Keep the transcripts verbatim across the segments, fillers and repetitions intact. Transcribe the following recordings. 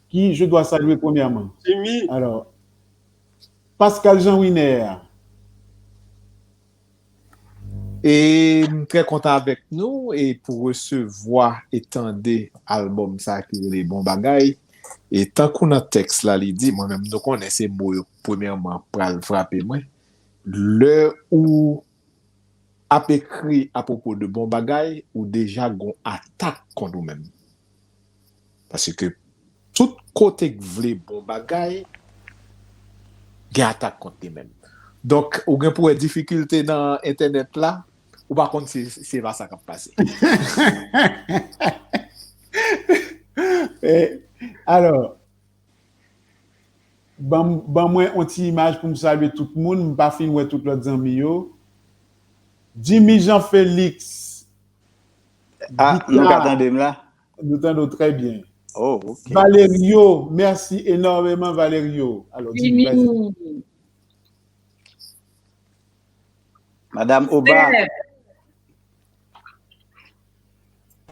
qui je dois saluer premièrement. Jimmy, Alors, Pascal Jean Winer, E m trè kontan avèk nou e pou resevwa e tande albòm sa ki rele Bon Bagay. E tankou nan tèks la li di, mwen menm nou konnen se mo yo premyèman pral frape mwen. Lè ou ap ekri apwopo de Bon Bagay, ou deja gon atak kont ou menm. Paske tout kote k vle Bon Bagay, gen atak kont li menm. Donk, ou gen pou wè difikilte nan entènèt la, ou pa konn si se pa sa k ap pase. Eh, alò, ban, ban mwen yon ti imaj pou m salye tout moun. M pa fin wè tout lòt zanmi yo. Jimmy Jean Félix. Ah, nou ka tande m la? Nou tande w trè byen. Oh, ok. Valerio, merci énormément, Valerio. Alors, Jimmy, vas-y. Madame Oba.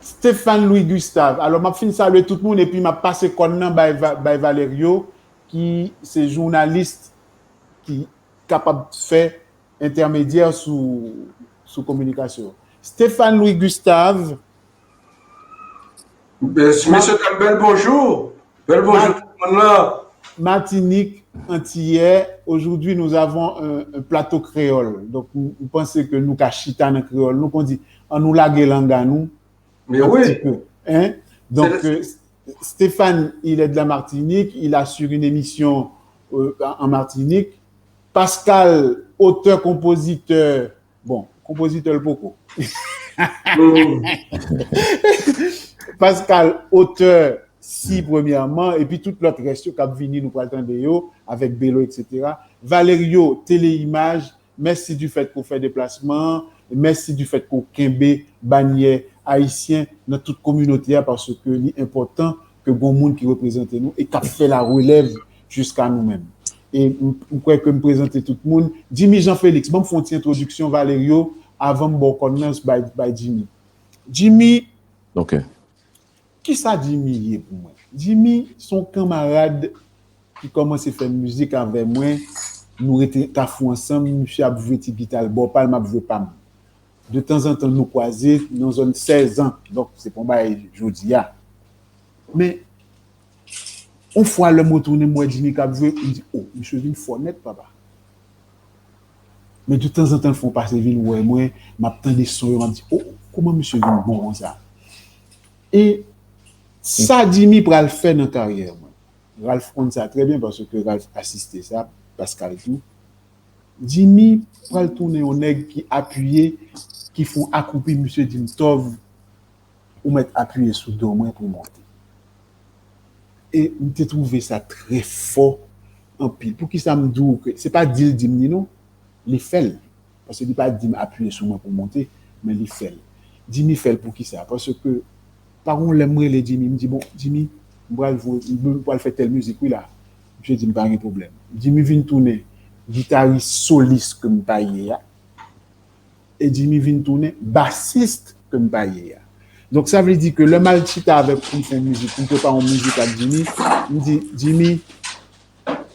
Stéphane Louis Gustave. Alò, m ap fin salye tout moun epi m ap pase kòn nan bay, bay Valerio, ki se jounalis ki kapab fè entèmedyè sou, sou kominikasyon. Stéphane Louis Gustave. Mesye dam, bèl bonjou. Bèl bonjou tout moun nan. Martinique, Antillais, aujourd'hui nous avons un, un plateau créole. Donk, m panse ke nou ka chita nan kreyòl. Nou kon di, an nou lage langa nou. Mais oui. Hein? Donc, euh, Stéphane, il est de la Martinique, il assure une émission euh, en Martinique. Pascal, auteur-compositeur, bon, konpozitè l poko. Pascal, otè si premyèman, epi tout lòt rès yo k ap vini, nou pral tande yo, avèk Belo, et cetera. Valerio, Tele Imaj, mèsi du fait ke w fè deplasman an, mèsi du fait ke w kenbe banyè ayisyen nan tout kominote a, paske li enpòtan ke gon moun ki reprezante nou e k ap fè la relèv jiska nou menm. E m kwè ke m prezante tout moun. Jimmy Jean Félix, ban m fè yon ti entwodiksyon Valerio avan m ba w kòn nan bay, bay Jimmy. Jimmy, Ok. Kisa Jimmy ye pou mwen? Jimmy se yon kanmarad ki kòmanse fè mizik avè mwen. Nou rete Kafou ansanm, misye ap jwe ti gita l bò pa l, m ap jwe pa m. De tanzantan nou kwaze nan zòn sèz an. Donk se pa yon bagay jodi a. Men yon fwa lè m retounen m wè Jimmy k ap jwe, m di, o, misye vin fò nèt papa. Men de tanzantan l fè yon pase vin wè mwen, m ap tande son yo, m ap di, o, kòman misye vin bon konsa? E sa Jimmy pral fè nan karyè mwen. Ralph konn sa trè byen paske Ralph asiste sa, Pascal tou. Jimmy pral tounen yon nèg ki apiye, ki fè yon akwoupi, misye di m, Tòv, ou mèt apiye sou do mwen pou monte. E m te twouve sa trè fò anpil. Poukisa m di w ke se pa di l di m li non, li fè l. Paske li pa di m apiye sou mwen pou monte, men li fè l. Jimmy fè l poukisa? Paske pa gon lè m rele Jimmy, m di, bon, Jimmy, m pral voye, m pral fè tèl mizik wi la. Misye di m pa gen pwoblèm. Jimmy vin tounen gitaris solis ke m pa ye a. E Jimmy vin tounen basis ke m pa ye a. Donk sa vle di ke lè m al chita avèk pou m fè yon mizik, pou m prepare yon mizik ak Jimmy, m di, Jimmy,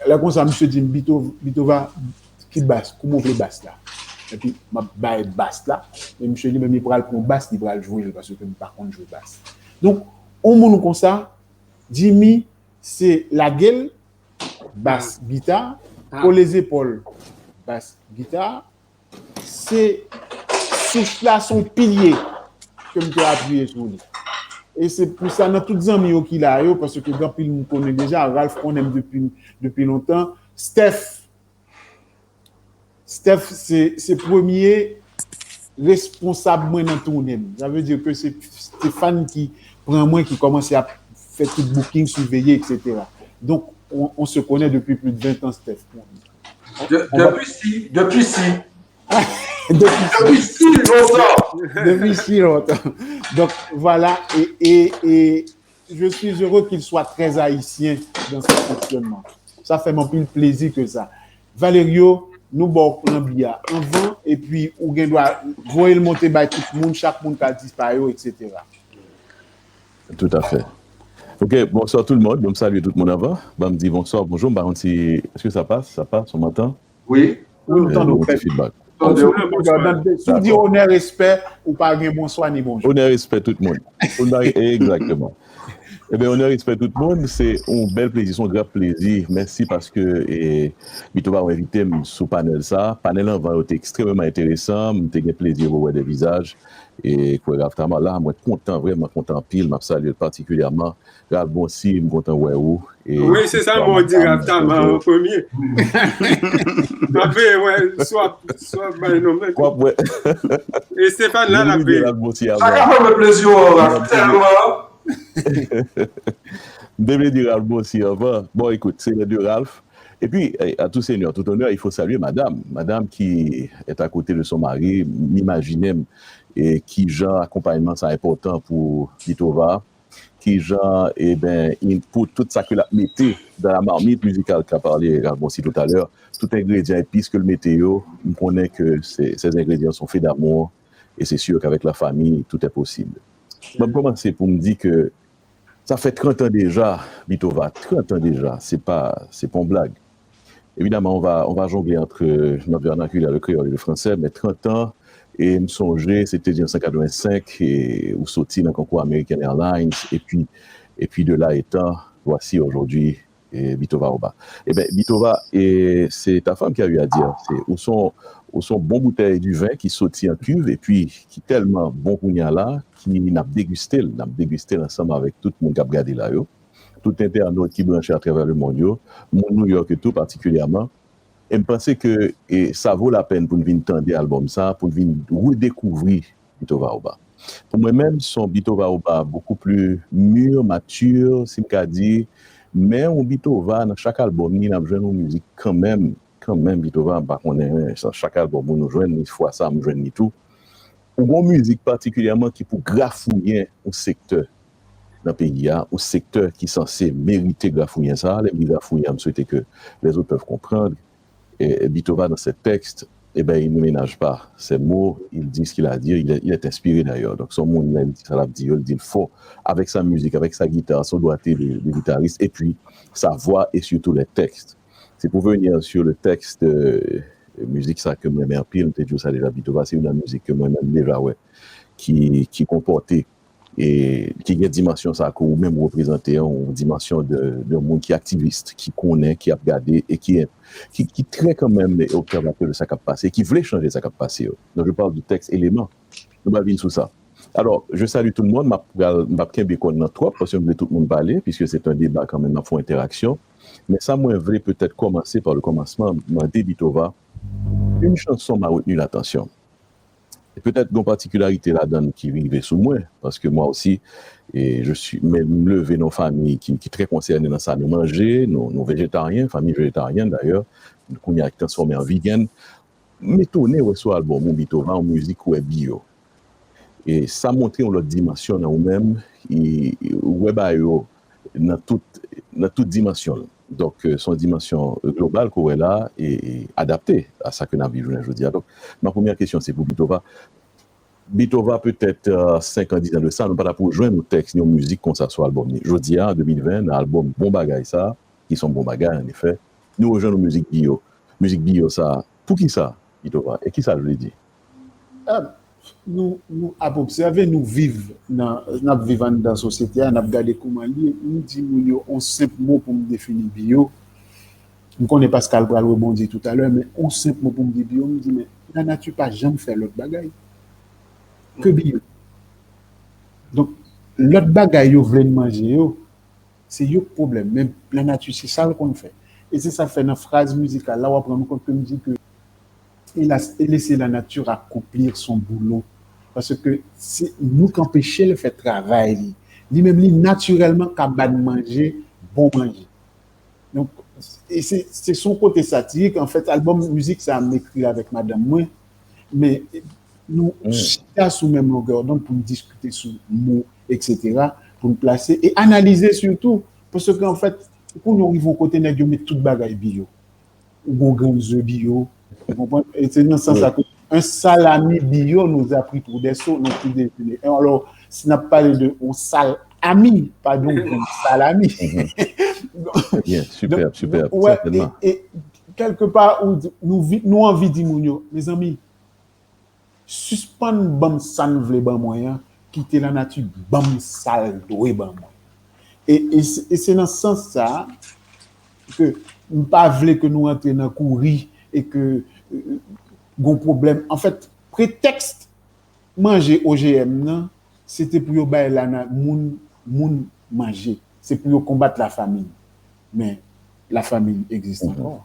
lè konsa misye di m, Bito, Bitova, ki bas, kouman w vle bas la? Epi m ap bay bas la, men misye li menm li pral pran bas, li pral jwe l paske m pa konn jwe bas. Donk, yon moun konsa, Jimmy, se lage l, bas gita, kole zepòl, bas gita, se sous la, se yon pilye ke m te apiye sou li. E se pou sa, nan tout zanmi yo ki la yo, paske gen anpil moun konnen deja, Ralph konnen m depi, depi lontan, Steph, Steph se, se premye responsab mwen nan tounen m. Sa vle di ke se Stéphane ki pran mwen, ki kòmanse ap fè tout booking, siveye, et cetera. Donk, on, on se connaît depuis plus de vingt ans, Steph. De- Depuis si, depuis si, Depuis, depuis si lontan. Depuis si longtemps. Donc voilà, et, et, et je suis heureux qu'il soit très haïtien dans son fonctionnement. Sa fè m anpil plezi ke sa. Valerio, nou ba w lanbi a anvan, epi ou gen dwa voye l monte bay tout moun, chak moun ka di pa yo, et cetera. Tout à fait. Ok, bonsoir tout le monde. Bon, m salye tout moun avan. Ban m di bonsoir, bonjour. M pa konn si, èske sa pas? Sa pas? On m'entend? Wi. Wi, nou tande w. Feedback. Si w di onè, respè, ou pa gen bonswa ni bonjou. Onè, respè tout moun. Egzakteman. Ebyen, onè, respè tout moun. Se yon bèl plezi, se yon gran plezi. Mèsi paske e, Bitova ou envite m sou panèl sa. Panèl anvan yo te ekstrèmeman enteresan. M te gen plezi pou wè de vizaj. E kwè Ralph Thamar la, mwen kontan, vrèman kontan anpil. M ap salye l patikilyèman. Ralph Boncy, m kontan wè ou. Wi, se sa mwen di Ralph Thamar an premye. M ap veye wè, swa, swa bay non men. Kwap wè. E Stéphane la, l ap veye. Ralph Boncy avan. Sa ka fè mwen plezi wè w, Ralph, tèlman. M te vle di Ralph Boncy avan. Bon, écoute, c'est l'heure de Ralph. Et puis, eh, à tout seigneur, tout honneur, il faut saluer madame. Madame qui est à côté de son mari, m imajine m, e kijan akonpayman sa enpòtan pou Bitova, kijan, eben, pou tout sa ke l ap mete dans la marmite musicale qu'a parlé Ralph Boncy tout à l'heure, tout engredyan, epis ke l mete yo, m konnen ke ces ingrédients sont faits d'amour, et c'est sûr qu'avec la famille, tout est possible. Mwen, m kòmanse pou m di ke sa fè trant an deja, Bitova, trant an deja, se pa, se pa yon blag. Évidemment, on va, on va jongler entre notre vernacular, le créole et le français, mais trant an, e m sonje, se te mil nèf san katrevensenk, e ou soti nan konkou American Airlines, epi, epi de là étant, voici aujourd'hui, e Bitova Oba. Eben, Bitova, e c'est ta femme qui a eu à dire, se, ou son, ou son bon boutèy diven ki soti an kiv, epi ki tèlman bon kounye a la, ki n ap degiste l, n ap degiste l ansanm avèk tout moun k ap gade la yo, tout entènot ki branche atravè lemonn yo, moun New York tou patikilyèman. E m panse ke e, sa vo lapèn pou n vin tande albòm sa, pou n vin redekouvri Bitova Oba. Pou mwen menm, se yon Bitova Oba beaucoup plus mûr, mature, si m ka di, men yon Bitova nan chak albòm li, n ap jwenn yon mizik kanmenm, kanmenm Bitova, m pa konnen, chak albòm ou nou jwenn li, fwa sa m jwenn li tou. Ou gon mizik patikilyèman ki pou grafouyen yon sektè nan peyi a, yon sektè ki sanse merite grafouyen sa. Lè m di grafouyen, m swete ke les autres peuvent comprendre. E, e Bitova dans ses textes, eh ben, il ne ménage pas ses mots, il dit ce qu'il a à dire, il est, il est inspiré d'ailleurs. Donc, son moun, lè l di sa l ap di yo, l di l fò. Avèk sa mizik, avèk sa gita, son dwate de, de guitariste, et puis sa voix et surtout les textes. C'est pour venir sur le texte, euh, mizik sa ke m renmen anpil, m te di w sa deja, Bitova, se youn nan mizik ke mwen menm deja wè ki, ki konpòte, e ki gen dimansyon sa ke ou menm ou reprezante, yon dimansyon de, de moun ki aktivis, ki konnen, ki ap gade, e ki, ki, ki trè kanmenm obsèvatè de sa k ap pase, ki vle chanje sa k ap pase yo. Donc, je parle du texte élément. Nou va vin sou sa. Alors, je salue tout le monde, m ap pral, m p ap kenbe kòn nan twòp, paske m vle tout moun pale, puisque c'est un débat quand même, n ap fè yon entèraksyon. Men sa mwen vle petèt kòmanse par le commencement, mande Bitova, une chanson m'a retenu l'attention. E petèt gon patikilarite ladan l ki rive sou mwen, paske mwa osi, e je suis, men m leve nan yon fanmi ki, ki trè konsène nan sa nou manje, nou, nou vejetaryen, fanmi vejetaryèn dayè, kounye a ki transfòme an vegan. M etone wè sou albòm ou Bitova, yon mizik ou wè bi yo. E sa montre yon lòt dimansyon nan ou menm, e, e ou wè ba yo nan tout, nan tout dimansyon l. Donk, euh, se yon dimansyon global ke w wè la, e, e adapte a sa ke n ap viv jounen jodi a. Donk, ma premyè kesyon se pou Bitova. Bitova, petèt, euh, senk an, diz an de sa, nou pa t ap rejwenn yon tèks, yon mizik konsa sou albòm li. Jodi a, an de mil ven, nan albòm Bon Bagay sa, ki se yon bon bagay, an efè, nou rejwenn yon mizik bi yo. Mizik bi yo sa, poukisa, Bitova? E kisa l vle di? Ah, nou, nou ap obsève, nou viv nan, n ap viv anndan sosyete a, n ap gade kouman l ye. M di moun yo, yon senp mo pou m defini bi yo. M konnen Pascal pral rebondi toutalè, men yon senp mo pou m di bi yo, m di, men lanati pa janm fè lòt bagay ke bi yo. Donk, lòt bagay yo vle n manje yo, se yo k pwoblèm, men lanati se sa l konn fè. E se sa k fè nan fraz mizikal la, w ap rann ou kont ke m di ke et, la, et laisser la nature accomplir son boulot. Paske se nou k anpeche l fè travay li. Li menm, li natirèlman ka ba n manje, bon manje. Donk, e se, se son kote satirik. Anfèt, albòm mizik sa a, m ekri l avèk madanm mwen. Men nou chita sou menm longè dond pou n diskite sou mo, etsetera, pou n plase e analize sitou. Paske, anfèt, kounye a w rive yon kote, nèg yo met tout bagay bi yo. Ou gon grenn ze bi yo. Ou konprann? E se nan sans sa ke un salami bio nous a pris pour des sots, nan ti dejene. Alò, si n ap pale de yon sal, salami, padon, grenn salami. Byen, sipèb, sipèb, Wè, sètènman. E, e kèlkepa, ou di- nou, vi- nou anvi di moun yo, mezanmi, sispann ban m sa n vle ban mwen an, kite lanati ban m sa l dwe ban mwen. E, e, se- e se nan sans sa a ke m pa vle ke nou rantre nan kouri e ke euh, gon pwoblèm. Anfèt, pretèks manje O G M nan, se te pou yo bay lana moun moun manje. Se pou yo konbat lafamin. Men lafamin egziste ankò.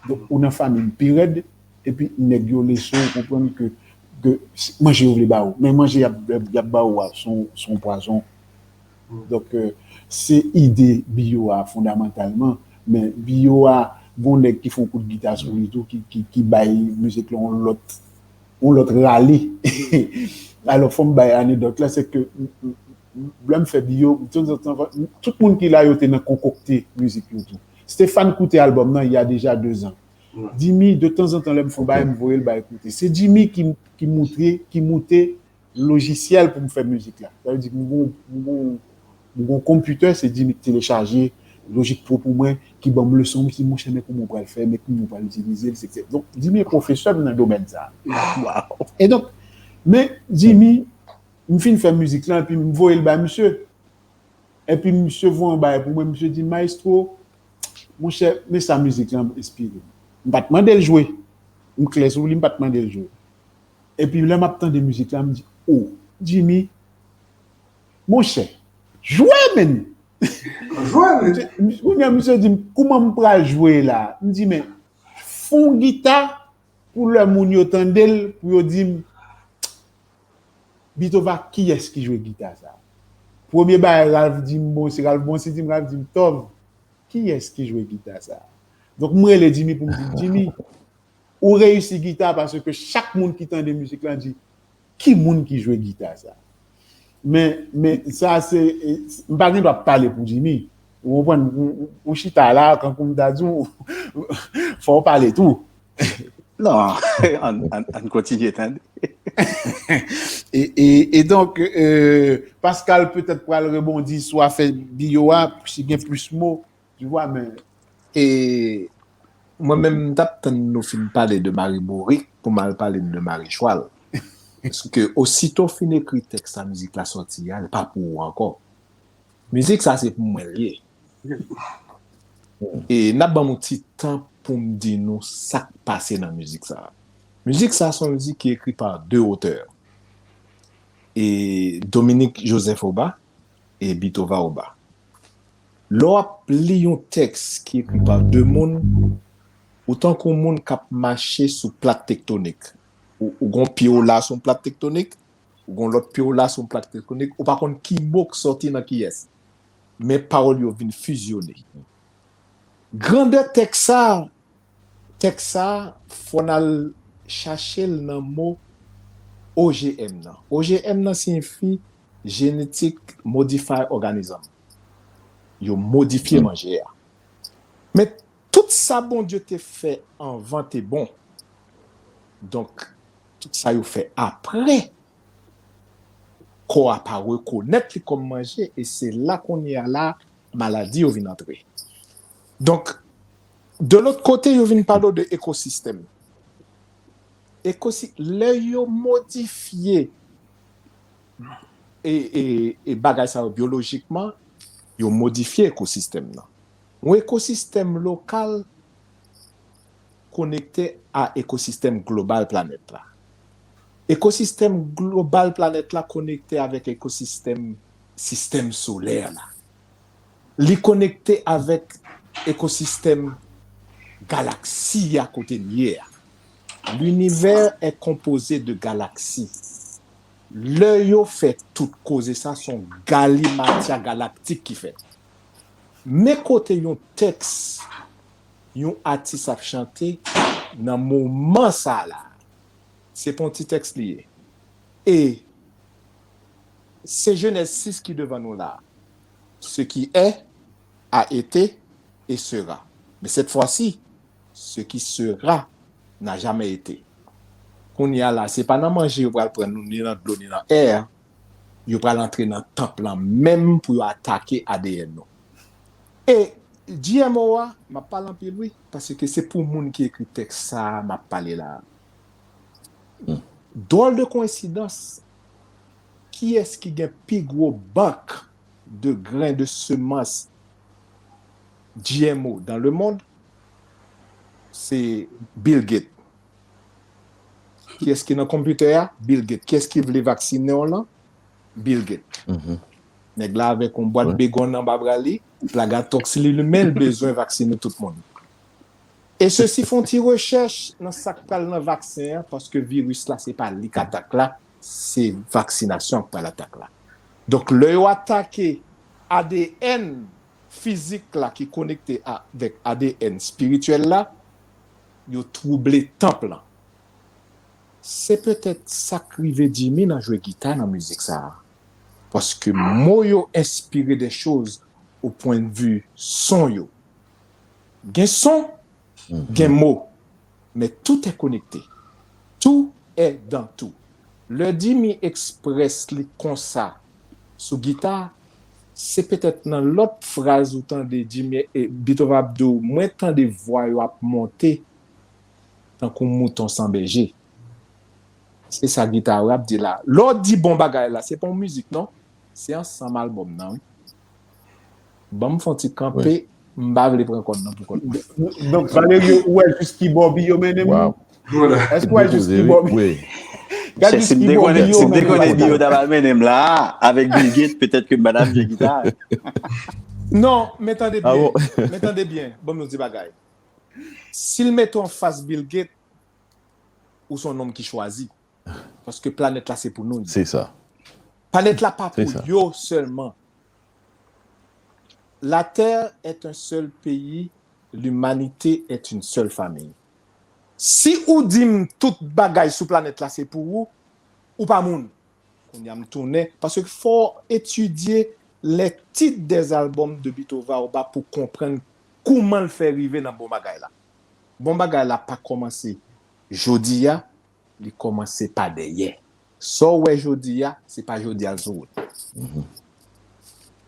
Donk, ou nan famin pi rèd, epi nèg yo lese w konprann ke, ke manje yo vle ba ou. Men manje y ap, y ap ba ou a, se yon pwazon. Donk, euh, se ide Biyo a fondamantalman. Men Biyo a, gon nèg ki fè yon kout gita sou li tou, ki, ki, ki bay mizik la yon lòt, yon lòt rale. Alò, fò m bay anekdòt la, se ke lè m fè Biyo, tanzantan, tout moun ki la yo te nan konkokte mizik yo tou. Stéphane koute albòm nan il y a déjà deux ans. Jimmy, de tanzantan, lè m fè yon bagay, m voye l bay koute. Se Jimmy ki, ki moutre, ki moute lojisyèl pou m fè mizik la. Sa vle di, m gon, m gon, m gon konpitè, se Jimmy ki telechaje Logic Pro pou mwen, ki ban m leson, m di, monchè, men kouman w pral fè, men kouman w pral itilize l, etsetera. Donk, Jimmy pwofesè m nan domèn sa. Wow. E donk, men Jimmy, m fin fè mizik lan, epi m voye l bay misye. Epi misye voye yon bagay pou mwen, misye di, maestro, monchè, men sa mizik lan enspire m. M pa t mande l jwe. M klè sou li, m pa t mande l jwe. Epi lè m ap tande mizik la, m di, oh, Jimmy, monchè, jwe, men! Jwe, men! Kounye a, misye di m, kouman m pral jwe la? M di, men, fè yon gita pou lè moun yo tande l, pou yo di m, Bitova, kiyès ki jwe gita sa? Premye bagay Ralph di m, bon, se Ralph Bonsi di m, Ralph di m, Tòv, kiyès ki jwe gita sa? Donk, m rele Jimmy pou m di, Jimmy, ou reyisi gita paske chak moun ki tande mizik lan di, ki moun ki jwe gita sa? Men, men sa se, e, m pa gen dwa pale pou Jimmy. Ou konprann? Ou, ou, ou chita la, kankou m ta di w, fò w pale tou. Non, ann, ann, ann kontinye tande. E, e, e donk, euh, Pascal petèt pral rebondi sou afè Biyo a, si gen plis mo, tu vois, men E mwen menm, m t ap tann nou fin pale de Mari Bourik pou m al pale de Mari Chwal. Paske osito w fin ekri tèks la, mizik la sòti a, li pa pou ou ankò. Mizik sa se pou mwen l ye. E n ap ban m yon ti tan pou m di nou sa k pase nan mizik sa. Mizik sa se yon mizik ki ekri pa de otè. E Dominique Joseph Oba e Bitova Oba. Lè w ap li yon tèks ki ekri pa de moun, ou tankou yon moun k ap mache sou plak tektonik. Ou, ou gon pye w la sou yon plak tektonik, ou gon lòt pye w la sou yon plak tektonik, ou pa konn ki mo k sòti nan kiyès. Men pawòl yo vin fizyone. Grandè tèks sa, tèks sa, fò n al chache l nan mo O G M nan. O G M nan siyifi Genetic Modified Organism. Yo modifye manje a. Men tout sa Bondye te fè anvan te bon. Donk, tout sa yo fè apre, kò a pa rekonèt li kòm manje, e se la kounye a la, maladi yo vin antre. Donk, de lòt kote, yo vin pale w de ekosistèm. Ekosi, lè yo modifye e, e, e bagay sa yo byolojikman, yo modifye ekosistèm nan. Yon ekosistèm lokal konekte a ekosistèm global planèt la. Ekosistèm global planèt la konekte avèk ekosistèm sistèm solè la. Li konekte avèk ekosistèm galaksi a kote n ye a. L'univers est composé de galaxies. Lè yo fè tout koze sa, se yon galimatya galaktik ki fèt. Men kote yon tèks, yon atis ap chante nan moman sa la. Se pa yon ti tèks li ye. E se Jenèz sis ki devan nou la. Ce qui est, a été et sera. Mais cette fois-ci, ce qui sera n'a jamais été. Kounye a la, se pa nan manje yo pral pran nou, ni nan dlo, ni nan è. Yo pral antre nan tanp lan menm pou yo atake A D N nou. E G M O a, m ap pale anpil wi, paske se pou moun ki ekri tèks sa a m ap pale la a. Dwòl de koyensidans, kiyès ki gen pi gwo bank de gren de semans G M O dans le monde? Se Bill Gates. Kiyès ki nan konpitè a? Bill Gates. Kiyès ki vle vaksinen w lan? Bill Gates. Nèg la avèk yon bwat begonn anba bra li, plagatoks li limen, l bezwen vaksinen tout moun. E sesi fè yon ti rechèch nan sa k pral nan vaksen an, paske viris la se pa li k atak la, se vaksinasyon k pral atak la. Donk lè yo atake A D N fizik la ki konekte avèk A D N espirityèl la, yo twouble tanp lan. Se petèt sa k rive Jimmy nan jwe gita nan mizik sa a. Paske mo yo enspire de choz o pwennvi son yo. Gen son, gen mo, men tout è konekte. Tout è dan tout. Lè Jimmy eksprès li konsa sou gita, se petèt nan lòt fraz ou tande Jimmy e Beethoven ap di w, mwen tande vwa yo ap monte tankou mouton san bèje. Se sa gita yo ap di la. Lè w di bon bagay la, se pa yon mizik non. Se ansanm albòm nan wi. Ban m fè yon ti kanpe, m pa vle pran kòd nan pou kòd mwen. Donk Valerio, ou wè jis ki bò Biyo mennen m? Èske ou wè jis ki bò Biyo? Gad jis ki bò Biyo mennen m. Si m te konnen Biyo ta pral mennen m la avèk Bill Gates, petèt ke m pa t ap jwe gita. Non, men tande byen. Men tande byen. Ban m yon ti bagay. Si l mete w anfas Bill Gates, ou se yon nonm ki chwazi. Paske planèt la se pou nou li ye. Se sa. Planèt la pa pou yo sèlman. La terre est un seul pays, l'humanité est une seule famille. Si ou di m tout bagay sou planèt la se pou ou, ou pa moun. Kounye a m tounen, paske fò w etidye les titres des albums de Beethoven Urbah pou konprann kouman l fè rive nan bon bagay la. Bon bagay la pa kòmanse jodi a, li kòmanse pa dèyè. Sa w wè jodi a, se pa jodi a l sou wout.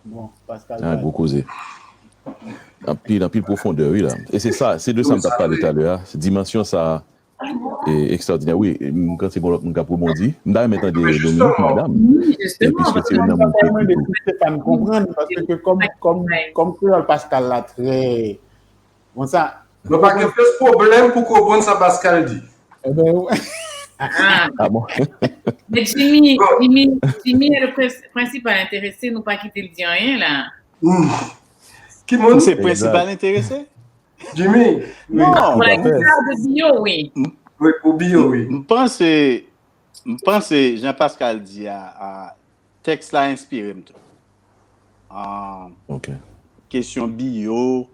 Bon, Pascal. Ah, gwo koze. Anpil, anpil pwofondè, wi, la. E se sa, se de sa m t ap pale talè a. Dimansyon sa a, e, ekstraòdinè. Wi, m panse gon lòt moun k ap rebondi. M ta renmen tande Dominique, madam. E piske se youn nan moun ki ekri tou. Stefan konprann, paske kòm, kòm, kòm kreyòl Pascal la trè, konsa, Nou pa gen plis pwoblèm pou konprann sa Pascal di. Ebyen, Ah bon? Men Jimmy, Jimmy, Jimmy est le pres- principal intéressé, nou pa kite l di anyen la. Ki moun? Se prensipal enterese? Jimmy? Non. Pou la gita de Biyo, wi. Wi, pou Biyo, wi. M panse, m panse Jean Pascal di a, a tèks la enspire m tou. Ah, Ok. Kesyon Biyo.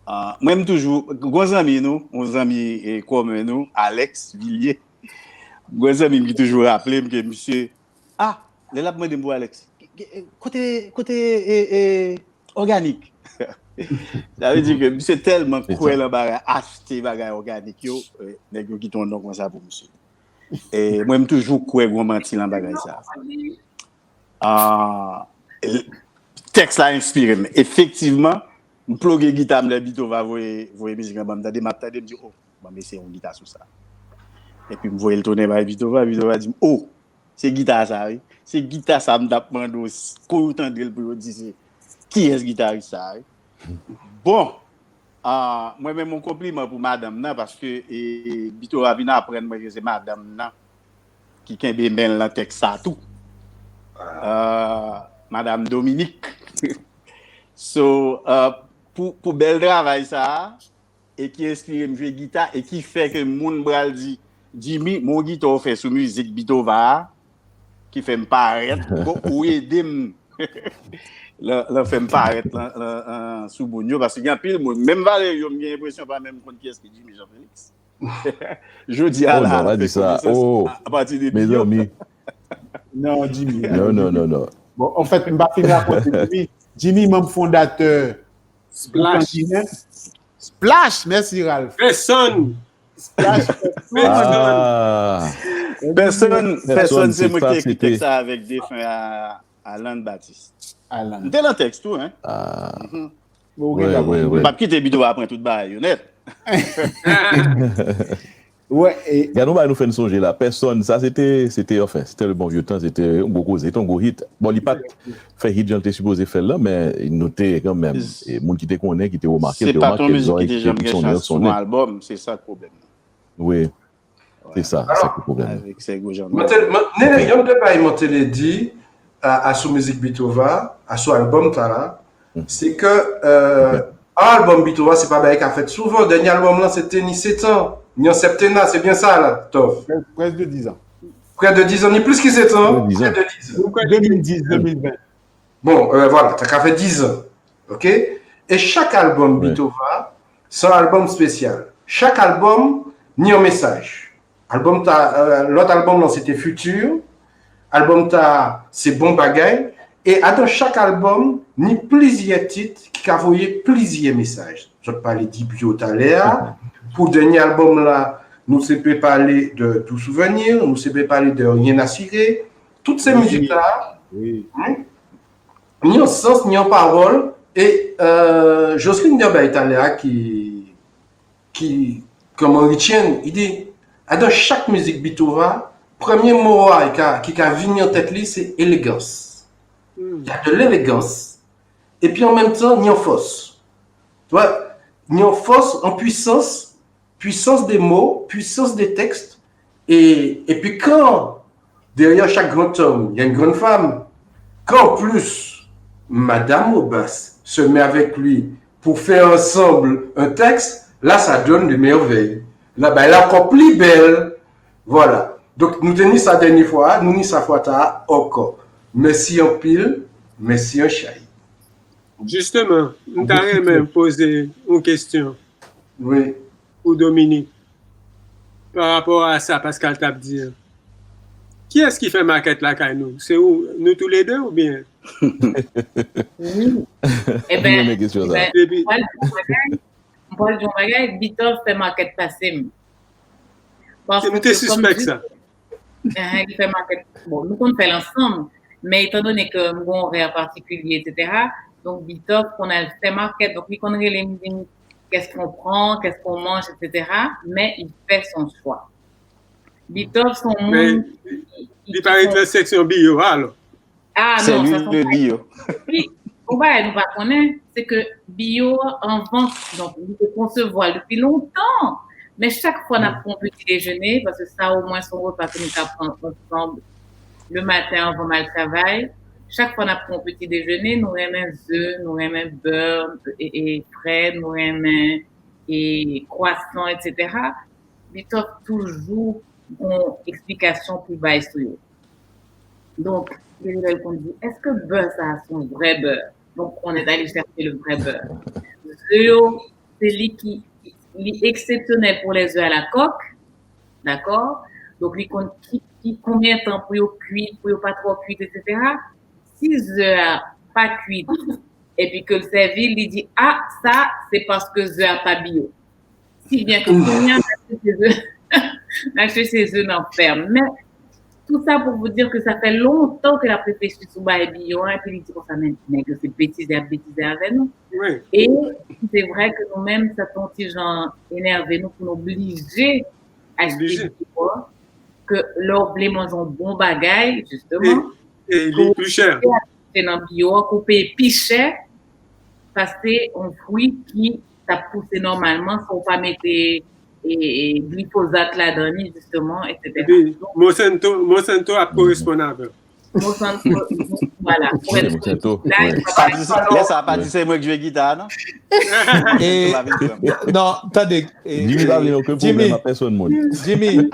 Ah, mwen m toujou, gon zanmi nou, yon zanmi eh, kòmen nou, Alex Villiers. Gon zanmi m ki toujou raple m ke misye, ah, lè l ap mande m pou Alex, kote, kote eh, eh, òganik? Sa vle di ke misye tèlman kwè lan bagay, achte bagay òganik yo, eh, nèg yo kite yon non konsa pou misye. E mwen m toujou kwè gon manti lan bagay sa. Ah, tèks la enspire m. Efektivman, m ploge gita m lè Beethoven voye, voye mizik lan ban m tande, m ap tande, m di, oh, ban m eseye yon gita sou sa. Epi m voye l tounen bay Beethoven, Beethoven di m, oh, se gita sa wi. Se gita sa m t ap mande w, s- kou yo tande l pou yo di se kiyès gitaris sa wi. Bon, ah, mwen menm yon konpliman pou madanm nan, paske e, Beethoven vin aprann mwen ke se madanm nan ki kenbe men l nan tèks sa tou. Ah, Madanm Dominique. So, ah, pou, pou bèl travay sa a, e ki enspire m jwe gita, e ki fè ke moun pral di, Jimmy, men yon gita w fè sou mizik Beethoven a, ki fè m parèt, bon, ou ede m. Lan, lan fè m parèt lan, lan, lan, sou moun yo, paske gen anpil moun, menm Valerio, m gen enpresyon pa menm konn kiyès ki Jimmy Jean Felix. Jodi a Oh la, non, pa fè di sa. konesans Oh, a- apati de mes Biyo. Amis. Non, Jimmy. Non, non, non, non. Bon, an fèt, m pa fin rakonte Jimmy. Jimmy, manm fondatè Splash. Splash, mèsi Ralph. Grayson. Splash. Ah. Pèsonn, pèsonn, se mwen ki ekri tèks sa avèk defen a Alan Baptiste. Alan. M te lan tèks tou, hein. Ah. Mhm. Bon, ok, wi, wi, wi. M p ap kite Bito a pran tout bagay yo nèt. Wè, e gade yon bagay nou fè n sonje la. Pèsonn, sa se te, se te, anfen, se te le bon vieux temps, se te yon gwo koze, se te yon gwo hit. Bon, li pa t fè hit jan l te sipoze fè l lan, men nou te kanmenm, e moun ki te konnen, ki te remake l, te remake l, zòrèy ki te pi sonnen, sonnen. Se pa t yon mizik ki te janm gen chans sou yon albòm, se sa k pwoblèm nan. Wi. Se sa, se sa ki pwoblèm nan. Avèk Sergo Jean. Mwen te, mwen, Nene, ok, yon de bagay mwen te le di, a, asou mizik Beethoven, asou albòm ta la, se ke, euh, ok, albòm Beethoven, se pa bagay ka fèt souvan. Dènye albòm lan, se te ni sèt an, ni an septennat, se byen sa la, Tòf? Près, près de dix ans. Près de dix ans, ni plis ki sèt an, près de dix ans. Près de dix ans. Ou kwè de mil dis, de mil ven. Bon, euh, voilà, sa ka fè dix ans. Ok? E chak albòm Beethoven, se yon albòm espesyal. Chak albòm, ni yon mesaj. Albòm ta, euh, lòt albòm lan, se te Futur. Albòm ta, se Bon Bagay. E adan chak albòm, ni plizyè tit ki ka voye plizyè mesaj. Zòt pale de Bio talè a. Pou dènye albòm la, nou se pe pale de Doux Souvenirs, nou se pe pale de Rien à cirer. Tout se mizik sa a, ni yon sans, ni yon pawòl. E, euh, Jocelyne gen bay talè a ki, ki, kòman Richie, li di, adan chak mizik Beethoven, premye mo a ki ka, ki ka vini an tèt li, se elegans. Il y a de l'élégance. Epi an menm tan, ni yon fòs. Tu vois, ni yon fòs, an pwisans, puissance des mots, puissance des textes. Et, et puis quand, derrière chaque grand homme, il y a une grande femme, quand en plus, Madame Obas se met avec lui pour faire ensemble un texte, là, ça donne des merveilles. Là, ben, elle est encore plus belle. Voilà. Donc, nou te ni sa dènye fwa, nou ni sa fwa ta ankò. Mèsi anpil, mèsi anchay. Jisteman, m ta renmen poze yon kesyon. Wi. Pou Dominique, pa rapò a sa Pascal t ap di a. Kiyès ki fè makèt lakay nou? Se ou, nou toulede oubyen? Wi. Ebyen, m renmen kesyon sa. Ebyen, m pral di yon bagay, m pral di yon bagay, Beethoven fè makèt pase m. Paske m te sispèk sa. Enhen, ki fè makèt. Bon, nou konn fè l ansanm, men etandone ke m gen yon orè patikilye, etsetera, donk Beethoven konn al fè makèt, donk li konn rele m, di m, qu'est-ce qu'on prend, qu'est-ce qu'on mange, etsetera, men li fè son chwa. Beethoven se yon moun ki, ki, li pa ret nan seksyon biyo a, alò. Ah, non, sa se yon bagay. Wi, yon bagay nou pa konnen, se ke biyo a, anvan, donk, li te konsevwa l depi lontan. Men chak fwa n ap pran yon peti dejene, paske sa omwen se yon repa ke nou ka pran ansanm le maten anvan m al travay, chak fwa n ap pran yon peti dejene, nou renmen ze, nou renmen bè, e, e, frèt, nou renmen, e, kwasan, etsetera. Beethoven toujou gon eksplikasyon pou bay sou yo. Donk, gen lè l konn di, èske bè sa a se yon vrè bè? Donk, on est allé chercher le vrai beurre. Ze yo, se li ki, li eksepsyonèl pour les œufs à la coque, dakò? Donk, li konn ki, ki, konbyen tan pou yo kwit, pou yo pa twò kwit, etsetera. Si ze a pa kwit, epi ke l sèvi l, li di, a, sa, se paske ze a pa biyo. Si byen ke kounye a, n achte se ze, n achte se ze nan fèm. Men, tout sa pou vous dire ke sa fè lontan ke l ap reflechi sou bagay biyo a, epi li di konsa, men, nèg yo se betize y ap betize avè nou. Wi. E se vre ke nou menm, sa te yon ti jan enève nou pou nou blije achte biyo a, ke lè w vle manje yon bon bagay, jisteman, e, e li pi chè. Ke w achte nan biyo a, ke w peye pi chè, pase yon fwi ki t ap pouse nòmalman, san w pa mete, e, e, glifozat ladan li, jisteman, etsetera. Epi, Monsanto, Monsanto ap koresponn avè w. Monsanto, vwala. Monsanto, wi. Lè sa, pa di se mwen k jwe gita a, non? E, non, tande, e, Jimmy pa vle non ke pwoblèm a pèsonn moun. Jimmy,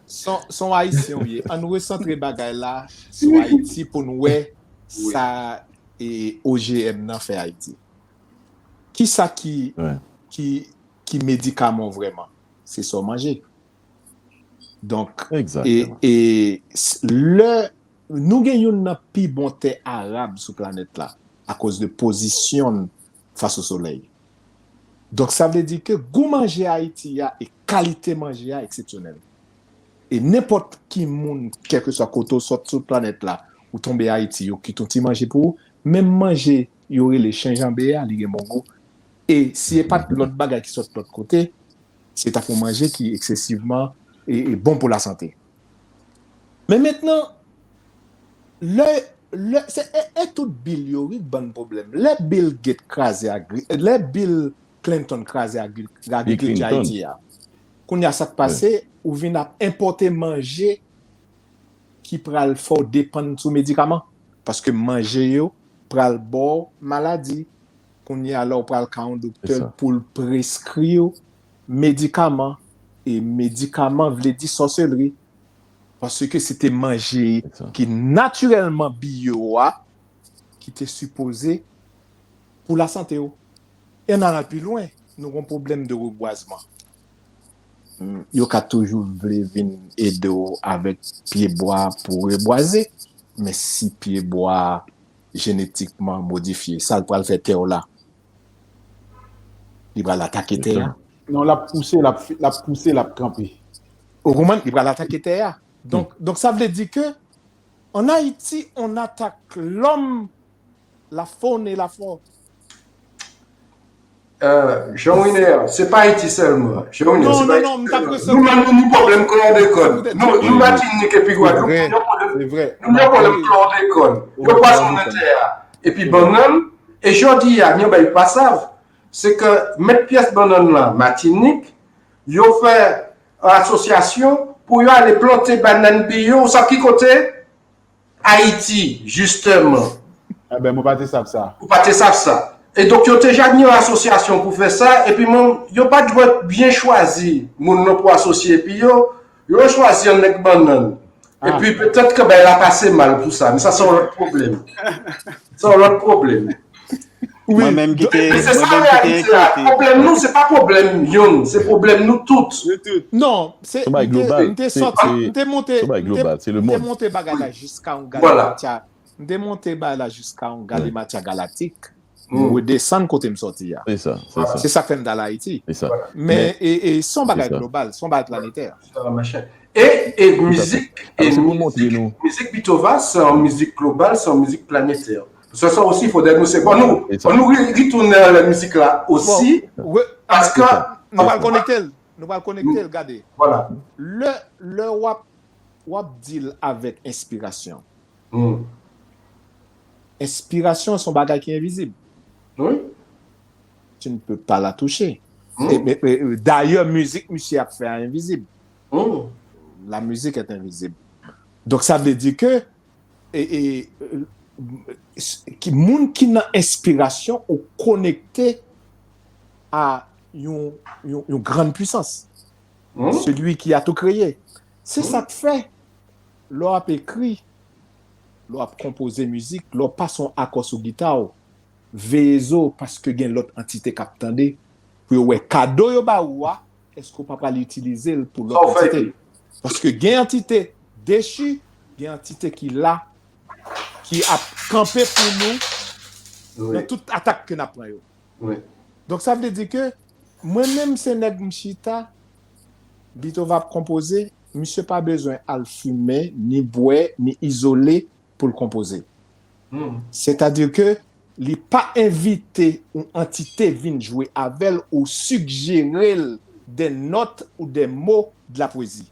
son, son Ayisyen ou ye. Ann resantre bagay la sou Ayiti pou n wè sa, e, O G M nan fè Ayiti. Kisa ki, ki, ki medikaman w vrèman? Se sa w manje. Donk, e, e, s-, lè nou gen youn nan pi bon tè arab sou planèt la, akoz de pozisyon n fas o solèy. Donk, sa vle di ke gou manje Ayiti a e kalite manje a eksepsyonèl. E nenpòt ki moun, kèlkeswa kote w sot sou planèt la, ou tonbe Ayiti, yo kite yon ti manje pou ou, menm manje yo rele chenjanbe a, li gen bon gou. E si e pa t lòt bagay ki sot lòt kote, se ta pou manje ki eksesivman e, e bon pou lasante. Men mentnan, lè, lè, se, e, e tout Bill yo, wi, k ban n pwoblèm. Lè Bill Gates kraze agri-, lè Bill Clinton kraze agri-, agrikilti Ayiti a, kounye a sa k pase, ou vin ap enpòte manje ki pral fè w depann sou medikaman. Paske manje yo pral ba w maladi. Kounye a la, w pral ka yon doktè pou l preskri w medikaman. E medikaman vle di sòselri. Paske se te manje ki natirèlman biyo a, ki te sipoze pou lasante w. E ann al pi lwen, nou gen pwoblèm de rebwazman. Yo ka toujou vle vin ede w avèk pyebwa pou rebwaze, men si pyebwa jenetikman modifye, sa l pral fè tè w la? Li pral atake tè a. Non, l ap pouse, l ap, l ap pouse, l ap kanpe. Ou konprann? Li pral atake tè a. Donk, donk sa vle di ke, en Haïti, on attaque l'homme, la faune et la flore. Euh, Jean Riner, se pa Ayiti sèlman. Jean Riner, se pa Ayiti sèlman. Nou menm, nou ni pwoblèm klòdekòn. Nou, nou Matinik epi Gwadloup, nou ni pwoblèm, nou ni pwoblèm klòdekòn. Yo pwazonnen tè a. Epi bannann, e jodi a, gen bagay yo pa sav, se ke mèt pyès bannann lan, Matinik, yo fè asosyasyon pou yo ale plante bannann biyo, ou sav ki kote? Ayiti, jisteman. Enben, mwen pa te sav sa. Ou pa te sav sa. E donk, yo te ja gen yon asosyasyon pou fè sa, epi menm, yo pa t dwe byen chwazi moun nan pou asosye epi yo, yo chwazi yon nèg bannann. Epi petèt ke bagay la pase mal pou sa, men sa se yon lòt pwoblèm. Se yon lòt pwoblèm. Mwen menm ki te, mwen menm ki te enkyete. Pwoblèm nou, se pa pwoblèm youn, se pwoblèm nou tout. Non, se, m te sòti, m te monte, m te monte bagay la jiska yon galimantya. M te monte bagay la jiska yon galimantya galaktik. M redesann kote m sòti a. Se sa k fè m t al Ayiti. Men, e, e, se yon bagay global, se yon bagay planetè. E, e mizik, e mizik, mizik Beethoven, se yon mizik global, se yon mizik planetè. Se sa osi, fòdè nou se, bon, nou, fò nou ri-, ritounen anlè mizik la osi, paske nou pral konekte l, nou pral konekte l, gade. Lè, lè w ap, w ap deal avèk enspirasyon. Enspirasyon se yon bagay ki envizib. Tu ne peux pas la toucher. E, e, e, dayè, mizik misye ap fè a envizib. La musique est invisible. Donk, sa vle di ke e, e, ki, moun ki nan enspirasyon ou konekte a yon, yon, yon grann pwisans. Celui qui a tout créé. Se sa k fè, lè w ap ekri, lè w ap konpoze mizik, lè w pase yon akò sou gita w, veye zo w paske gen lòt antite k ap tande pou yo wè kado yo ba ou a, èske w pa pral itilize l pou lòt antite? Paske gen antite dechi, gen antite ki la, ki ap kanpe pou nou nan tout atak ke n ap pran yo. Donk sa vle di ke mwen menm se nèg m chita, Beethoven ap konpoze, misye pa bezwen al fimen, ni bwè, ni izole pou l konpoze. Sètadi ke li pa envite yon antite vin jwe avè l ou sigjere l des notes ou des mots de la poésie.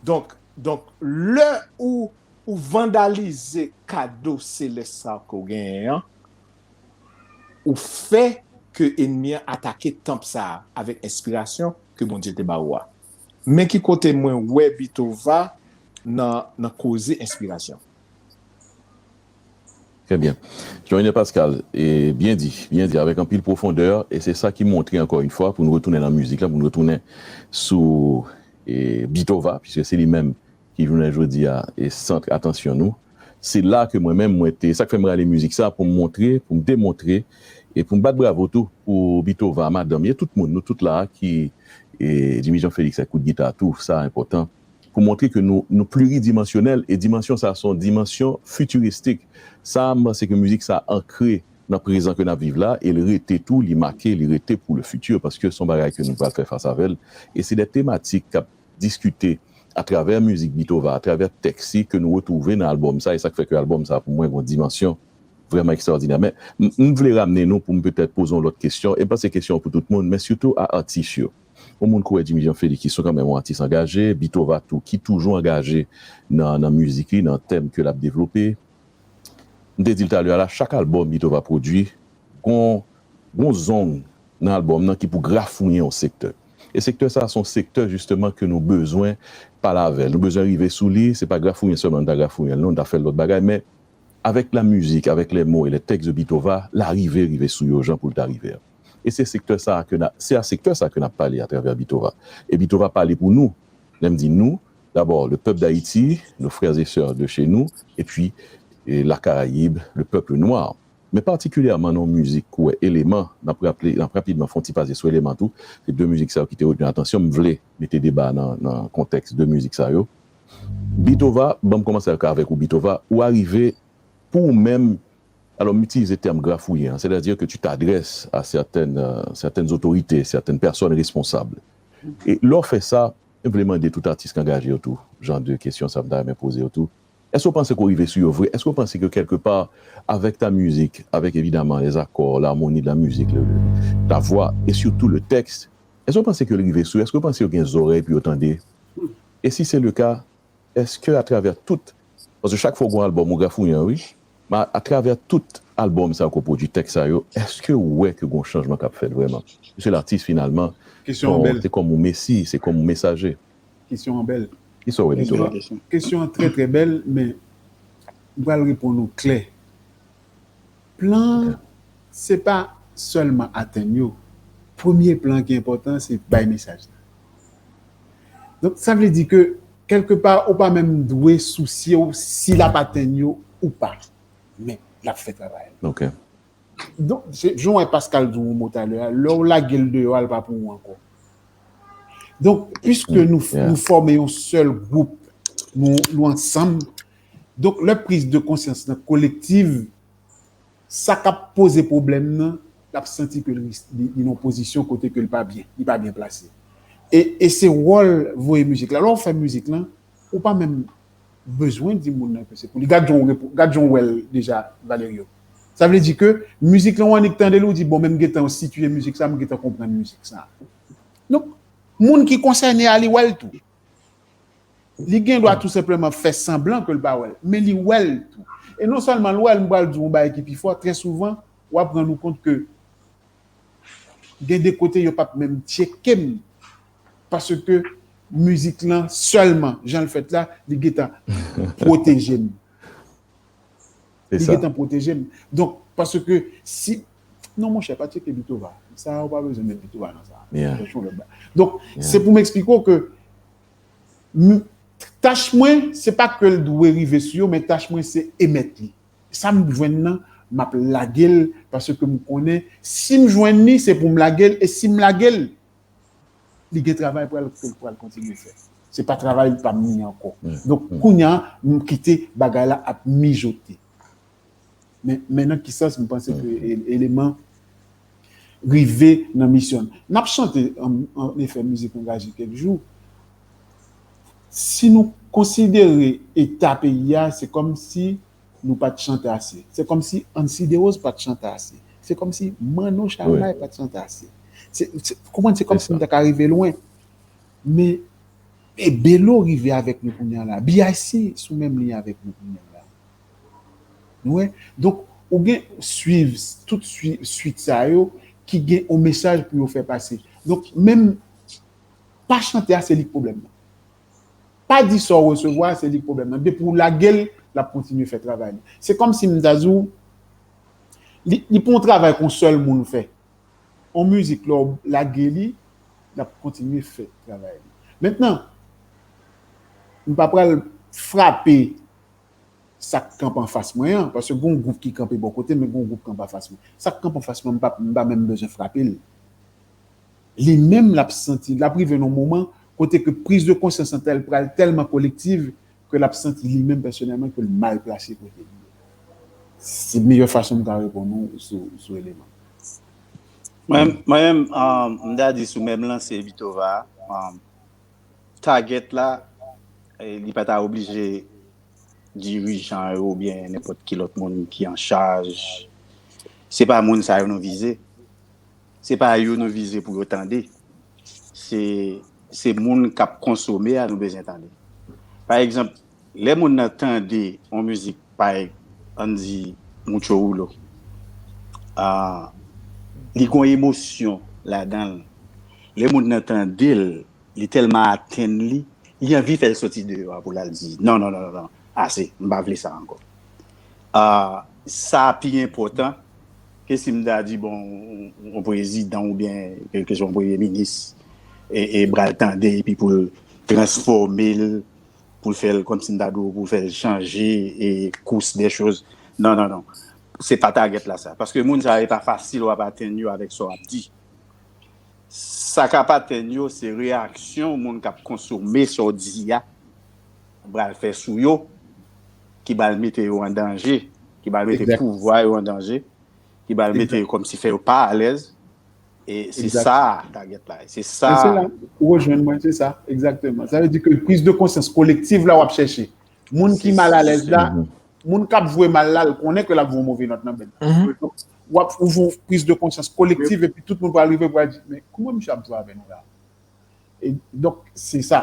Donk, donk, lè ou, ou vandalize kado selès sa ke w genyen an, ou fè ke enmi an atake tanp sa a avèk enspirasyon ke Bondye te ba ou a. Men ki kote mwen wè Beethoven nan, nan koze enspirasyon. Trè byen. Jean Riner Pascal, e byen di, byen di, avèk anpil pwofondè, e se sa ki montre ankò yon fwa, pou nou retounen nan mizik la, pou nou retounen sou e, Beethoven, piske se li menm ki jounen jodi a e sant atansyon nou. Se la ke mwen menm, mwen te, sa k fè m rale mizik sa, pou m montre, pou m demontre, e pou m bat bravo tou pou Beethoven, madanm li, e tout moun, nou tout la a ki, e, Jimmy Jean Félix ak kout gita tou, sa enpòtan, pou montre ke nou, nou pliridimansyonèl, e dimansyon sa, se yon dimansyon fitiristik. Sa, m panse ke mizik sa ankre nan prezan ke n ap viv la, e l rete tou, li make, li rete pou le futur, paske se yon bagay ke nou pral fè fas avè l. E se de tematik k ap diskite atravè mizik Beethoven, atravè tèks li ke nou retwouve nan albòm sa, e sa k fè ke albòm sa, pou mwen, gen yon dimansyon vrèman ekstraòdinè. Men, m, m vle ramne nou pou m petèt poze yon lòt kesyon, e m panse kesyon pou tout moun, men sitou a atis yo. Yon moun kou Jimmy Jean Felix, ki se kanmenm yon atis angaje, Beethoven tou, ki toujou angaje nan, nan mizik li, nan tèm ke l ap devlope. M te di l talè a la, chak albòm Beethoven pwodui, gon, gon zong nan albòm nan ki pou grafouyen yon sektè. E sektè sa a, se yon sektè, jisteman, ke nou bezwen pale avè l. Nou bezwen rive sou li, se pa grafouyen sèlman nou ta grafouyen l, non, nou ta fè l lòt bagay, men avèk la mizik, avèk les mots et les textes de Beethoven, l a rive, rive sou yo jan pou l ta rive a. E se sektè sa a ke n a, se a sektè sa a ke n ap pale atravè Beethoven. E Beethoven pale pou nou. Lè m di nou, d'abord, le peuple d'Haïti, nos frères et sœurs de chez nous, et puis, eh, la Caraïbe, le peuple noir. Men patikilyèman nan yon mizik kou Eleman, n ap raple, n ap rapidman fè yon ti pase sou Eleman tou, se de mizik sa yo ki te retni atansyon m, m vle mete deba nan, nan kontèks de mizik sa yo. Beethoven, ban m kòmanse ak, avèk ou, Beethoven, ou arive pou ou menm, alò, m itilize tèm grafouye, hein, c'est-à-dire que tu t'adresses à certaines, euh, certaines autorités, certaines personnes responsables. E lè w fè sa, m vle mande tout atis ki angaje yo tou, jan de kesyon sa m ta renmen poze yo tou. Èske w panse ke w rive sou yo vre? Èske w panse ke kèlkepa, avec ta musique, avec évidemment les accords, l'harmonie de la musique, le, le, ta voix et surtout le texte, èske w panse ke l rive sou yo? Èske w panse yo gen zòrèy pou yo tande? E si se le ka, èske atravè tout, paske chak fwa w gen yon albòm ou grafouyen, wi, men atravè tout albòm sa yo ke w pwodui, tèks sa yo, èske w wè ke gen yon chanjman k ap fèt vrèman? Piske latis finalman, se kòm yon mesi, se kòm yon mesaje. Kesyon an bèl. Kisa w wè, Beethoven? Kesyon an trè, trè bèl, men m pral reponn ou klè. Plan, se pa sèlman atenn yo. Premye plan ki enpòtan, se bay mesaj la. Donk, sa vle di ke, kèlkepa, ou pa menm dwe sousye w si l ap atenn yo ou pa. Men, l ap fè travay la. Ok. Donk, se, jan w wè Pascal di w yon mo talè a, lè w lage l deyò a, l pa pou ou ankò. Donk, piske nou, nou fòme yon sèl gwoup, nou, nou ansanm, donk, lè priz de konsyans nan kolektiv, sa k ap poze pwoblèm nan, l ap santi ke li, li, li nan yon pozisyon kote ke l pa byen, li pa byen plase. E, e se wòl voye mizik la. Lè w fè mizik lan, ou pa menm bezwen di moun nan ke se pou li. Gad jan w repo-, gad jan w wè l deja, Valerio. Sa vle di ke mizik lan, w annik tande l, ou di, bon, men m gentan sitiye mizik sa, m gentan konprann mizik sa. Donk, moun ki konsène a, li wè l tou. Li gen dwa tou senpleman fè sanblan ke l pa wè l, men li wè l tou. E non sèlman l wè l, m pral di w yon bagay ki pi fò, trè souvan, w ap rann ou kont ke gen de kote yo p ap menm tcheke m, paske mizik lan sèlman, jan l fèt la, li gentan pwoteje m. Li gentan pwoteje m. Donk, paske si, non, monchè, pa tcheke Beethoven. Sa, ou pa bezwen met Beethoven nan sa. Fè yon lòt bagay. Donk, se pou m eksplike w ke m, tach mwen, se pa ke l dwe rive sou yo, men tach mwen, se emèt li. Sa m jwenn nan, m ap lage l, paske m konnen, si m jwenn li, se pou m lage l, e si m lage l, li gen travay pral, ke l pral kontinye fè. Se pa travay pa m li ankò. Donk, kounye a, m kite bagay la ap mijote. Men, men nan ki sans m panse ke e-, Eleman rive nan misyon l? N ap chante an, an efè mizik angaje kèk jou. Si nou konsidere eta peyi a, se kòmsi nou pa t chante ase. Se kòmsi Ancy Derose pa t chante ase. Se kòmsi Manno Chalmay pa t chante ase. Se, se, konprann, se kòmsi nou ta ka rive lwen. Men, e Belo rive avèk nou kounye a la. B I C sou menm liy avèk nou kounye a la. Nou wè? Donk, ou gen swiv tout swi-, swit sa yo ki gen yon mesaj pou yo fè pase. Donk, menm pa chante a, se li k pwoblèm nan. Pa di sa w resevwa, se li k pwoblèm nan. Depi w lage l, l ap kontinye fè travay li. Se kòmsi m ta di w, li, li pa yon travay ke yon sèl moun fè. Yon mizik, lè w lage li, l ap kontinye fè travay li. Mentnan, m pa pral frape sa k kanpe anfas mwen an, paske gen yon gwoup ki kanpe bò kote m, men gen yon gwoup kanpe anfas mwen. Sa k kanpe anfas mwen, m pa, m pa menm bezwen frape l. Li menm, l ap santi, l ap rive nan yon moman kote ke priz de konsyans lan tèl, pral tèlman kolektiv ke l ap santi li menm pèsonèlman ke l mal plase kote li ye. Se meyè fason m ka reponn ou sou, sou eleman. Mwen menm, um, m ta di sou menm lanse Bitova, um, target la, eh, li pa ta oblije dirijan yo oubyen nenpòt ki lòt moun ki an chaj. Se pa moun sa yo nou vize. Se pa yo nou vize pou yo tande. Se, se moun k ap konsome a nou bezwen tande. Pa egzanp, lè moun nan tande yon mizik, pa, ann di, Mucho Rulo, ah, li gon emosyon ladan l. Lè moun nan tande l, li tèlman atenn li, li anvi fè l soti deyò a pou l al di non, non, non, non, non, ase, m pa vle sa ankò. Ah, sa pi enpòtan ke si m ta di, bon, yon prezidan oubyen kèlkeswa yon premye minis e, e pral tande epi pou l transfòme l, pou l fè l kòmsi m ta di w, pou l fè l chanje e kous de choz. Non, non, non. Se pa target la sa. Paske moun sa yo, e pa fasil w ap atenn yo avèk sa w ap di. Sa k ap atenn yo, se reyaksyon moun k ap konsome sa w di a pral fè sou yo, ki pral mete yo an danje, ki pral mete pouvwa yo an danje, ki pral mete yo kòmsi fè yo pa alèz. E se sa target la. Se sa. Ou rejwenn mwen, se sa, egzakteman. Sa vle di ke priz de konsyans kolektiv la w ap chèche. Moun ki mal alèz la, moun k ap jwe mal la, l konnen ke l ap jwe yon move nòt nan bèt. Donk, w ap ou jwe yon priz de konsyans kolektiv epi tout moun pral rive pral di, men kòman misye ap jwe avè nou la? E donk, se sa.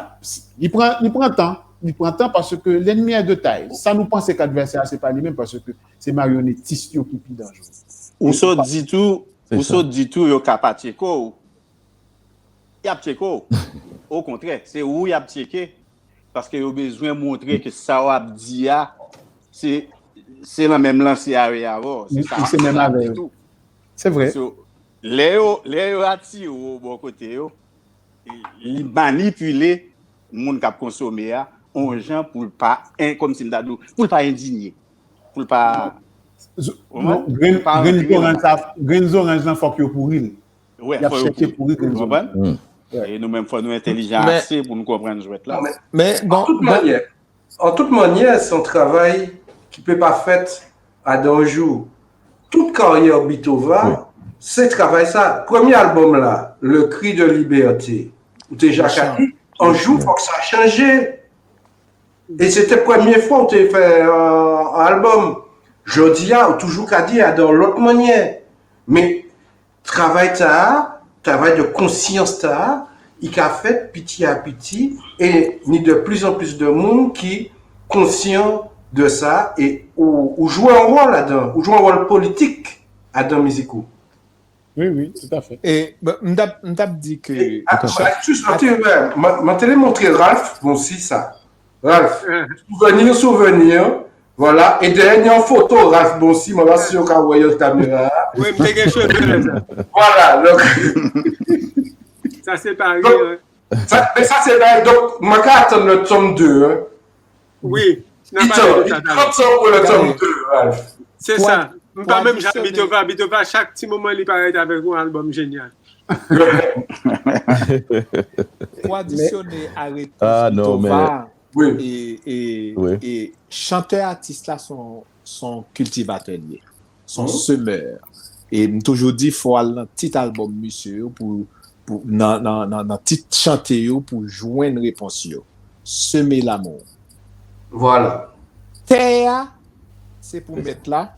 Li pran, li pran tan. Li pran tan paske l'ennemi est de taille. Sa nou panse k advèsè a, se pa li menm, paske se maryonetis yo ki pi danjere. Ou sot di tou, ou sot di tou, yo ka pa tcheke w. Y ap tcheke w. Okontrè, se ou y ap tcheke. Paske yo bezwen montre ke sa w ap di a, se, se nan menm lanse a yo ye avè w. Se sa w ap di tou. Se vre. So, lè yo, lè yo atire w bò kote yo, li manipile moun k ap konsome a, yon jan pou l pa, en, kòmsi m ta di w, pou l pa endinye. Pou l pa. Grenn zoranj sa, grenn zoranj lan fòk yo pouri l. Y ap chèche pouri grenn zoranj. E nou menm, fò nou entèlijan ase pou nou konprann jwèt la. Men, an tout mannyè, an tout mannyè, se yon travay ki pe pa fèt adan yon jou. Tout karyè Bitova, se travay sa. Premye albòm la, Le Cri de Liberté, ou te ja ka di, yon jou fòk sa chanje. E se te premye fwa ou te fè yon albòm. Jodi a, ou toujou ka di adan yon lòt mannyè. Men travay sa a, travay de konsyans sa a, li ka fèt piti a piti, e ni de plus en plus de moun ki konsyan de sa, e ou, ou jwe yon wòl ladan, ou jwe yon wòl politik adan mizik ou. Wi, wi, toutafè. E m t ap, m t ap di ke. Mwen te montre Ralph Bonsi sa. Ralph, souvenir, souvenir. Vwala. E dèyè, gen yon foto Ralph Bonsi, mwen pa si yo ka wè yon kamera. Wi, m te gen cheve lè sa. Vwala, donk. Sa se pa ryen. Men sa se bagay, donk, mwen ka atann le tome de, hein. Wi. N a pale de sa talè. Trant an pou le tome de, Ralph. Se sa. M pa menm jan Bitova. Bitova, chak ti moman, li parèt avèk yon albòm jenyal. Tradisyone a retou Bitova. E, e, e chantè atis la se yon kiltivatè li ye. Se yon semè. E m toujou di fò al nan tit albòm misye yo pou, pou nan, nan, nan, nan tit chante yo pou jwenn repons yo. Seme lanmou. Vwala. Tè a se pou mèt la,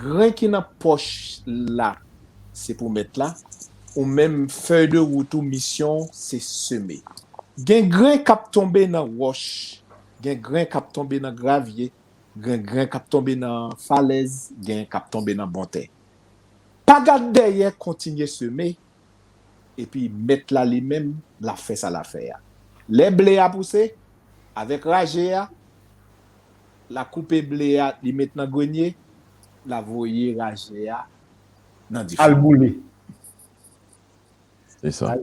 grenn ki nan pòch la se pou mèt la, ou menm fèy de wout ou misyon se seme. Gen grenn k ap tonbe nan wòch, gen grenn k ap tonbe nan gravye, gen grenn k ap tonbe nan falèz, gen k ap tonbe nan bon tè. Pa gad dèyè, kontinye seme, epi mèt la li menm l ap fè sa l ap fè a. Lè ble a pouse, avèk raje a, l a koupe ble a, li met nan grenye, l a voye raje a nan dife. Al boule. Se sa.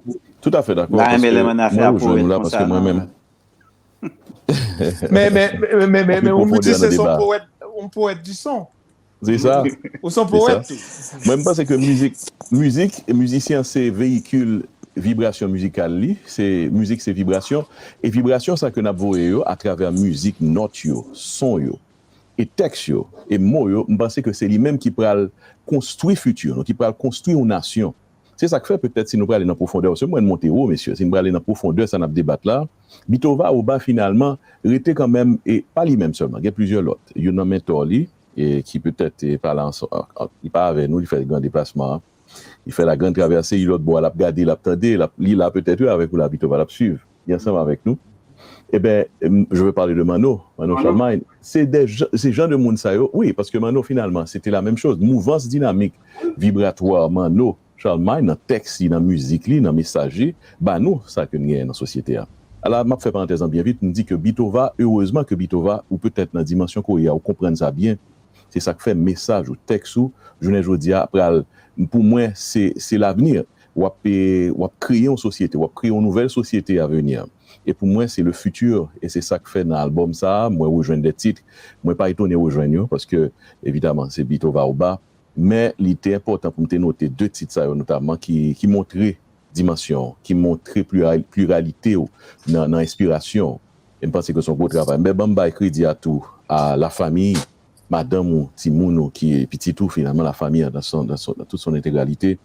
Toutafè dakò, paske mwen rejwenn ou la, paske mwen menm. Men, men, men, men, men, men, yon mizik se yon powèt, yon powèt di son. Se sa. Ou se yon powèt tou. Mwen, m panse ke mizik, mizik, mizisyen se veyikil vibrasyon mizikal li, se mizik, se vibrasyon. E vibrasyon sa ke n ap voye yo atravè mizik, nòt yo, son yo. e tèks yo, e mo yo, m panse ke se li menm ki pral konstwi fiti nou, ki pral konstwi yon nasyon. Se sa k fè, petèt, si nou prale nan pwofondè, paske mwen monte wo, mesye, si nou prale nan pwofondè sa n ap debat la, Bitova Oba, finalman, rete kanmenm, e pa li menm sèlman, gen plizyè lòt. Youn nan mentò li, e ki petèt, e pa la ansanm, li pa avè nou, li fè gran deplasman an. Li fè la grande traversée, li lòt bò a, l ap gade, l ap tande, l ap, li la petèt, wi, avèk ou la, Bitova, l ap swiv. Li ansanm avèk nou. Eben, m, je veux parler de Manno, Manno Charlemagne. Se de jan, se jan de moun sa yo, wi, paske Manno, finalman, se te la menm choz. Mouvans dinamik, vibratwa, Manno Charlemagne, nan tèks li, nan mizik li, nan mesaj li, ba nou sa ke n genyen nan sosyete a. Ala, m ap fè parantèz lan byen vit, m di ke Bitova, erezman ke Bitova, ou petèt nan dimansyon kouri a, ou konprann sa byen. Se sa k fè mesaj ou, tèks ou, jounen jodi a, pral, pou mwen, se, se lavni. W ap, e, w ap kreye yon sosyete, w ap kreye yon nouvèl sosyete avenir. E pou mwen, se le futur, e se sa k fè nan albòm sa a, mwen rejwenn de tit, mwen pa etone rejwenn yo, paske, evidaman, se Bitova Oba, men li te enpòtan pou m te note de tit sa yo, notaman, ki, ki montre dimansyon, ki montre plira-, pliralite w nan, nan enspirasyon. E m panse ke se yon gwo travay. Men ban m bay kredi a tou a lafanmi, madanm ou, timoun ou, ki pitit ou, finalman, lafanmi an dans son, dans son, dans toute son intégralité,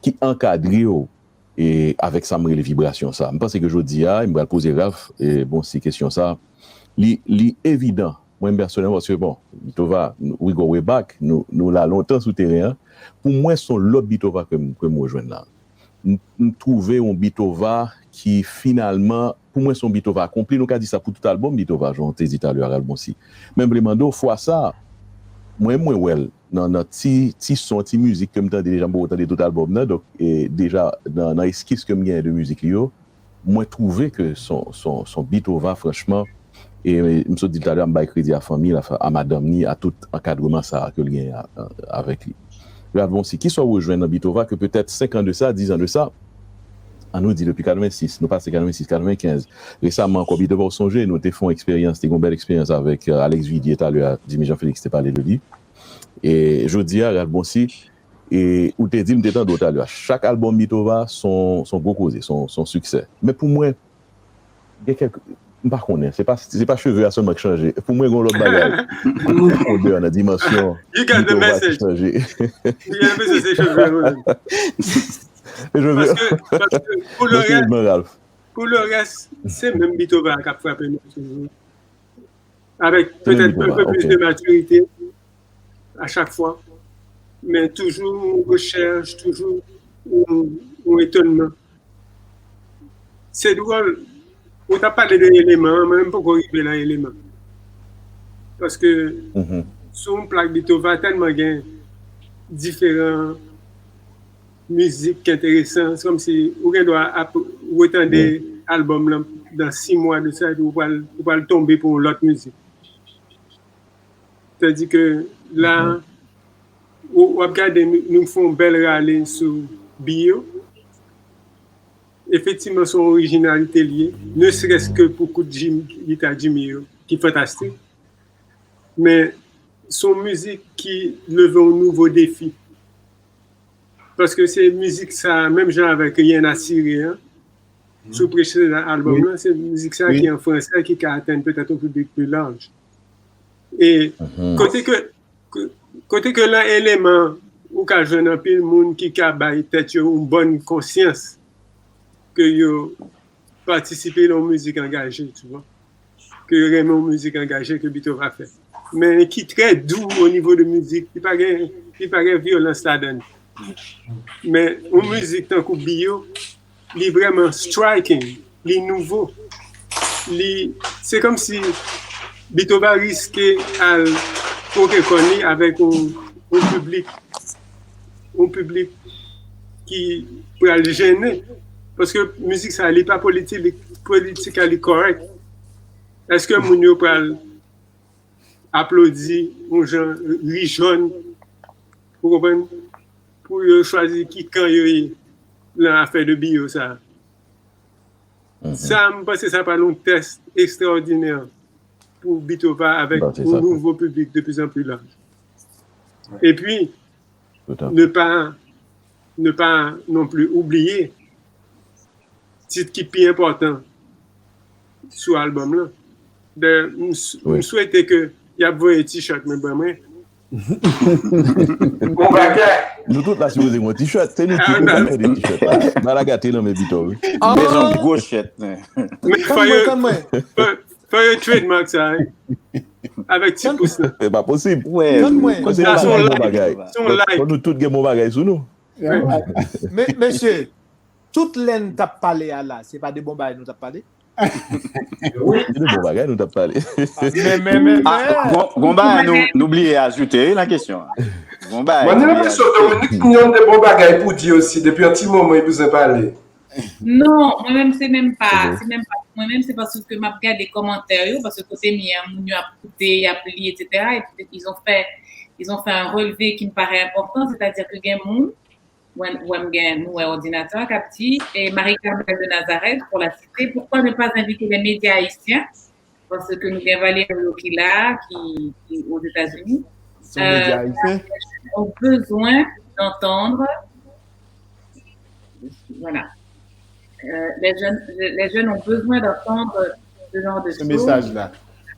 ki ankadre w, e, avèk sa m rele vibrasyon sa. M panse ke jodi a, m pral poze Ralph, e, bon, si kesyon sa, li, li evidan, mwen pèsonèlman, paske, bon, Bitova, we go way back, nou, nou la lontan sou teren an. Pou mwen, se yon lòt Bitova ke m, ke m rejwenn la. M, m twouve yon Bitova ki finalman, pou mwen, se yon Bitova akonpli. Nou ka di sa pou tout albòm Bitova, jan w te di talè a, Ralph Boncy. Men m vle mande w, fwa sa, mwen, mwen wè l nan, nan ti, ti son, ti mizik ke m tande deja, m poko tande tout albòm nan, donk, e, deja, nan, nan eskis ke m genyen de mizik li yo, mwen twouve ke son, son, son Bitova, franchman, e m sot di l talè a, m bay kredi a fanmi l, a fa-, a madanm ni, a tout ankadreman sa a ke l genyen a, a, avèk li. Ralph Boncy, kisa w rejwenn nan Bitova ke petèt senk an de sa, diz an de sa, an nou di depi katrevensis, nou pase katrevensis, katrevenkenz, resaman ankò, Bitova, w sonje, nou te fè yon eksperyans, te gen yon bèl eksperyans avèk, e, Alex Vidier talè a, Jimmy Jean Félix te pale de li. E jodi a, Ralph Boncy, e ou te di, m te tande w talè a, chak albòm Bitova, se yon, se yon gwo koze, se yon, se yon siksè. Men pou mwen, gen kèk, m pa konnen, se pa, se pa cheve a sèlman k chanje. Pou mwen, gen yon lòt bagay. Pwofondè nan dimansyon Bitova ki chanje. You got the message. You got the message, se cheve a, wi. Paske, paske pou le rès, pou le rès, se menm Bitova k ap frape nou toujou. Avèk petèt un peu plus de maturité à chaque fois, men toujou yon rechèch, toujou yon, yon etònman. Se dwòl, ou t ap pale de eleman an, mwen menm m poko rive nan eleman. Paske sou yon plak Bitova tèlman gen diferan mizik ki enteresan, se kòmsi ou gen dwa ap retande albòm lan dan sis mwa de sa, epi ou pral, ou pral tonbe pou yon lòt mizik. Tandi ke la, ou, w ap gade, nou, nou fè yon bèl rale sou Bi yo. Efektivman, se yon orijinalite li ye, ne serait-ce que pou kout Jim, gita Jimmy yo, ki fantastik. Men, se yon mizik ki leve yon nouvo defi. Paske se mizik sa, menm jan avèk Rien à cirer an, sou presedan albòm lan, se mizik sa ki an fransè, ki ka atenn petèt yon piblik pli laj. E kote ke, kote ke nan eleman, ou ka jwenn anpil moun ki ka bay tèt yo yon bòn konsyans ke yo patisipe nan yon mizik angaje, tu vois. Ke yo renmen yon mizik angaje ke Bitova fè. Men ki trè dou o nivo de mizik, li pa gen, li pa gen vyolans ladan l. Men yon mizik tankou Bi yo, li vrèman striking, li nouvo. Li, se kòmsi Bitova riske al twoke kò li avèk yon, yon piblik, yon piblik ki pral jennen. Paske mizik sa, li pa politik, li, politik la, li kòrèk. Èske moun yo pral aplodi yon jan ri jòn, ou konprann, pou yo chwazi ki kan yo ye nan afè de Bi yo sa? Sa, m panse sa pral yon tès ekstraòdinè pou Bitova avèk yon nouvo piblik de plus en plus large. Epi, ne pa, ne pa non pli oubliye tit ki pi enpòtan sou albòm lan. Dayè, m, m swete ke Y ap voye t-shirt mwen ban mwen. Bon bagay. Nou tout la sipoze gen yon t-shirt. Se nou tout ki mède t-shirt la. Malaga te nan men Bito, wi. Bezwen gwo chèt. Men fò yo, fò yo trademark sa, wi. Avèk ti pous la. Se pa posib. Wè. Fò se Sa se yon bon like. Bagay. Se yon like. Fò nou tout gen bon bagay sou nou. Men mesye, tout lè n t ap pale a la, se pa de bon bagay nou t ap pale? Se de bon bagay nou t ap pale. Men, men, men, Ah, gon, gon bagay nou, nou bliye ajoute wi nan kesyon an. Gon bagay Mwen nou gen bliye lenpresyon ajoute. Dominique gen yon de bon bagay pou di osi depi yon ti moman li bezwen pale. Non, mwen menm se menm pa, se menm pa. Mwen menm se paske m ap gade kòmantè yo, paske kote m ye a, moun yo ap koute, y ap li, et cetera. Et ils ont fait, ils ont fait un relevé qui me paraît important, c'est-à-dire que gen moun, wè m gen, nou wè òdinatè k ap di, et Marie-Carmelle de Nazareth, pour la citer, pourquoi ne pas inviter les médias haïtiens? Parce que nous avons Valerio qui est là, qui, qui est aux États-Unis. Son média haïtien. Ont besoin d'entendre. Voilà. Euh, les, jeunes, les jeunes ont besoin d'entendre ce genre de Ce message-là.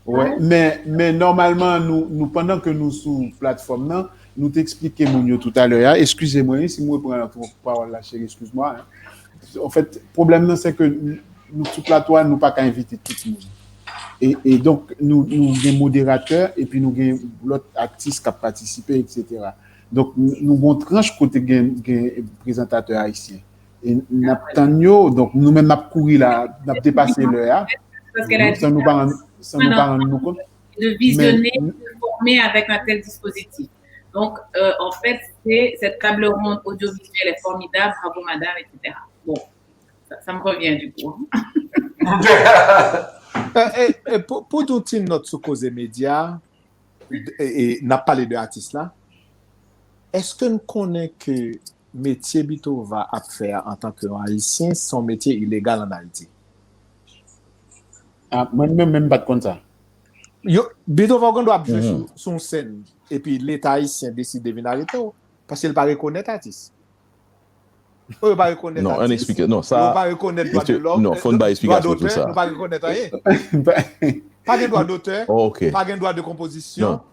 Ouais. Men, men nòmalman, nou, nou pandan ke nou sou platfòm nan, nou te eksplike moun yo toutalè a. Eskize mwen, si mwen pran pawòl la, cheri, excuse-moi. An fèt, pwoblèm nan, se ke nou sou plato a, nou pa ka envite tout moun. E, e donk, nou, nou gen moderatè, epi nou gen lòt atis k ap patisipe, et cetera. Donk, nou, nou gen yon tranch kote gen, gen prezantatè ayisyen. E n ap tann yo, donk, nou menm n ap kouri la, n ap depase lè a. San nou pa rann, san nou pa rann nou kont. De visionner, de former avec un tel dispositif. Donc, euh, en fait, c'est cette table ronde audiovisuelle est formidable, bravo madame, et cetera. Bon, ça, ça me revient du coup. E, e, e pou, pou di yon ti nòt sou koze medya, e, e n ap pale de atis la, èske n konnen ke metye Bitova ap fè a antanke yon Ayisyen se yon metye ilegal ann Ayiti? Ah, mwen menm, menm m pa t konn sa. Yo, Bitova ou gen dwa ap jwe sou, sou yon sèn, epi Leta ayisyen deside vin arete w, paske l pa rekonèt atis. Oh, yo pa rekonèt Non, ann atis. Eksplike. Non, sa. Yo pa rekonèt dwa de lòm. Non, fò n bay eksplikasyon sou sa. Yo pa rekonèt anyen. Pa gen dwa dotè, Oh, ok. Pa gen dwa de konpozisyon. Non.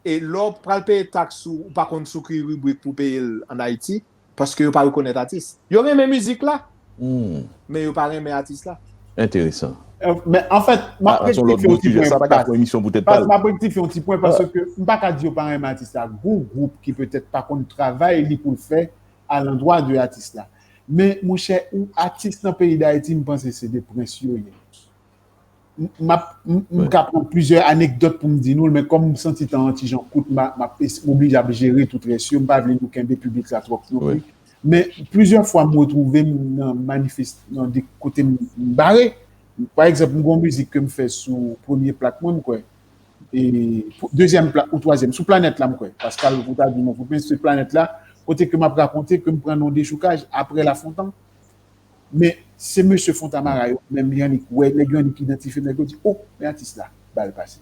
E lè w pral peye taks ou, ou pa konn sou ki ribrik pou peye l ann Ayiti, paske yo pa rekonèt atis. Yo renmen mizik la, Hmm. men yo pa renmen atis la. Enteresan. Euh, Men anfèt, m ap Ah, se yon lòt rektifye gwo yon ti sijè. pwen. Sa pa ka fè yon emisyon poutèt pa l. M ap rektifye yon ti pwen paske m pa ka di yo pa renmen atis la. Gon gwoup ki petèt pa konn travay li pou l fè alandwa de atis la. Men monchè, ou atis nan peyi Dayiti, m panse se de prens yo ye. M, m ap, m, m ka pran plizyè anekdòt pou m di nou l, men kòm m santi tan an ti jan kout, m a, m ap es-, m oblije ap jere tout rès yo. M pa vle nou kenbe piblik la twòp non pli. Men plizyè fwa m retwouve m nan manifest-, nan de kote m m bare. Pa egzanp, m gon mizik ke m fè sou premye plak mwen, m kwè. E, pou, dezyèm plak ou twazyèm, sou Planèt la, m kwè. Pascal, ou ta di non, men se Planèt la, kote ke m ap rakonte ke m pran nan dechoukaj apre Lafontan. Men se mesye Fontamara yo, menm Yannick, wè, nèg Yannick idantifye, nèg yo di, oh, men atis la, ba l pase.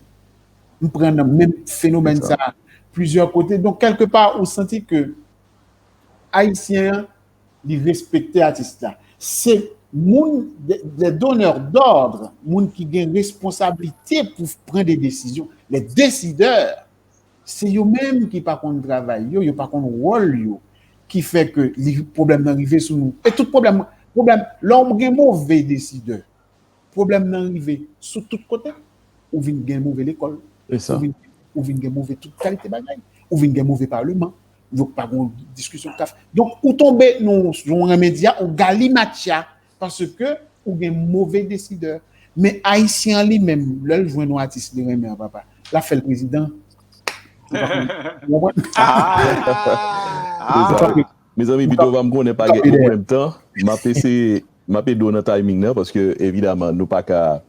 M pran nan menm fenomèn sa plizyè kote. Donk, kèlkepa, ou santi ke Ayisyen an, li respekte atis la. Se moun, les donneurs d'ordre, moun ki gen responsablite pou pran de desizyon, les décideurs, se yo menm ki pa konn travay yo, yo pa konn wòl yo, ki fè ke li, pwoblèm nan rive sou nou. E tout pwoblèm, pwoblèm, lè w gen move desidè, pwoblèm nan rive sou tout kote. Ou vin gen move lekòl, E sa. ou vin, ou vin gen move tout kalite bagay, ou vin gen move paleman, donk pa gen diskisyon k ap fèt. Donk, ou tonbe nan yon medya, ou galimatya, paske ou gen move desidè. Men Ayisyen an li menm, lè l jwenn yon atis li renmen an, papa, l ap fè l prezidan. Ou konprann? Ah. Mezanmi, Bitova, m konnen pa gen pwoblèm tan. M ap eseye, m ap ede w nan timing nan, paske evidaman, nou pa ka,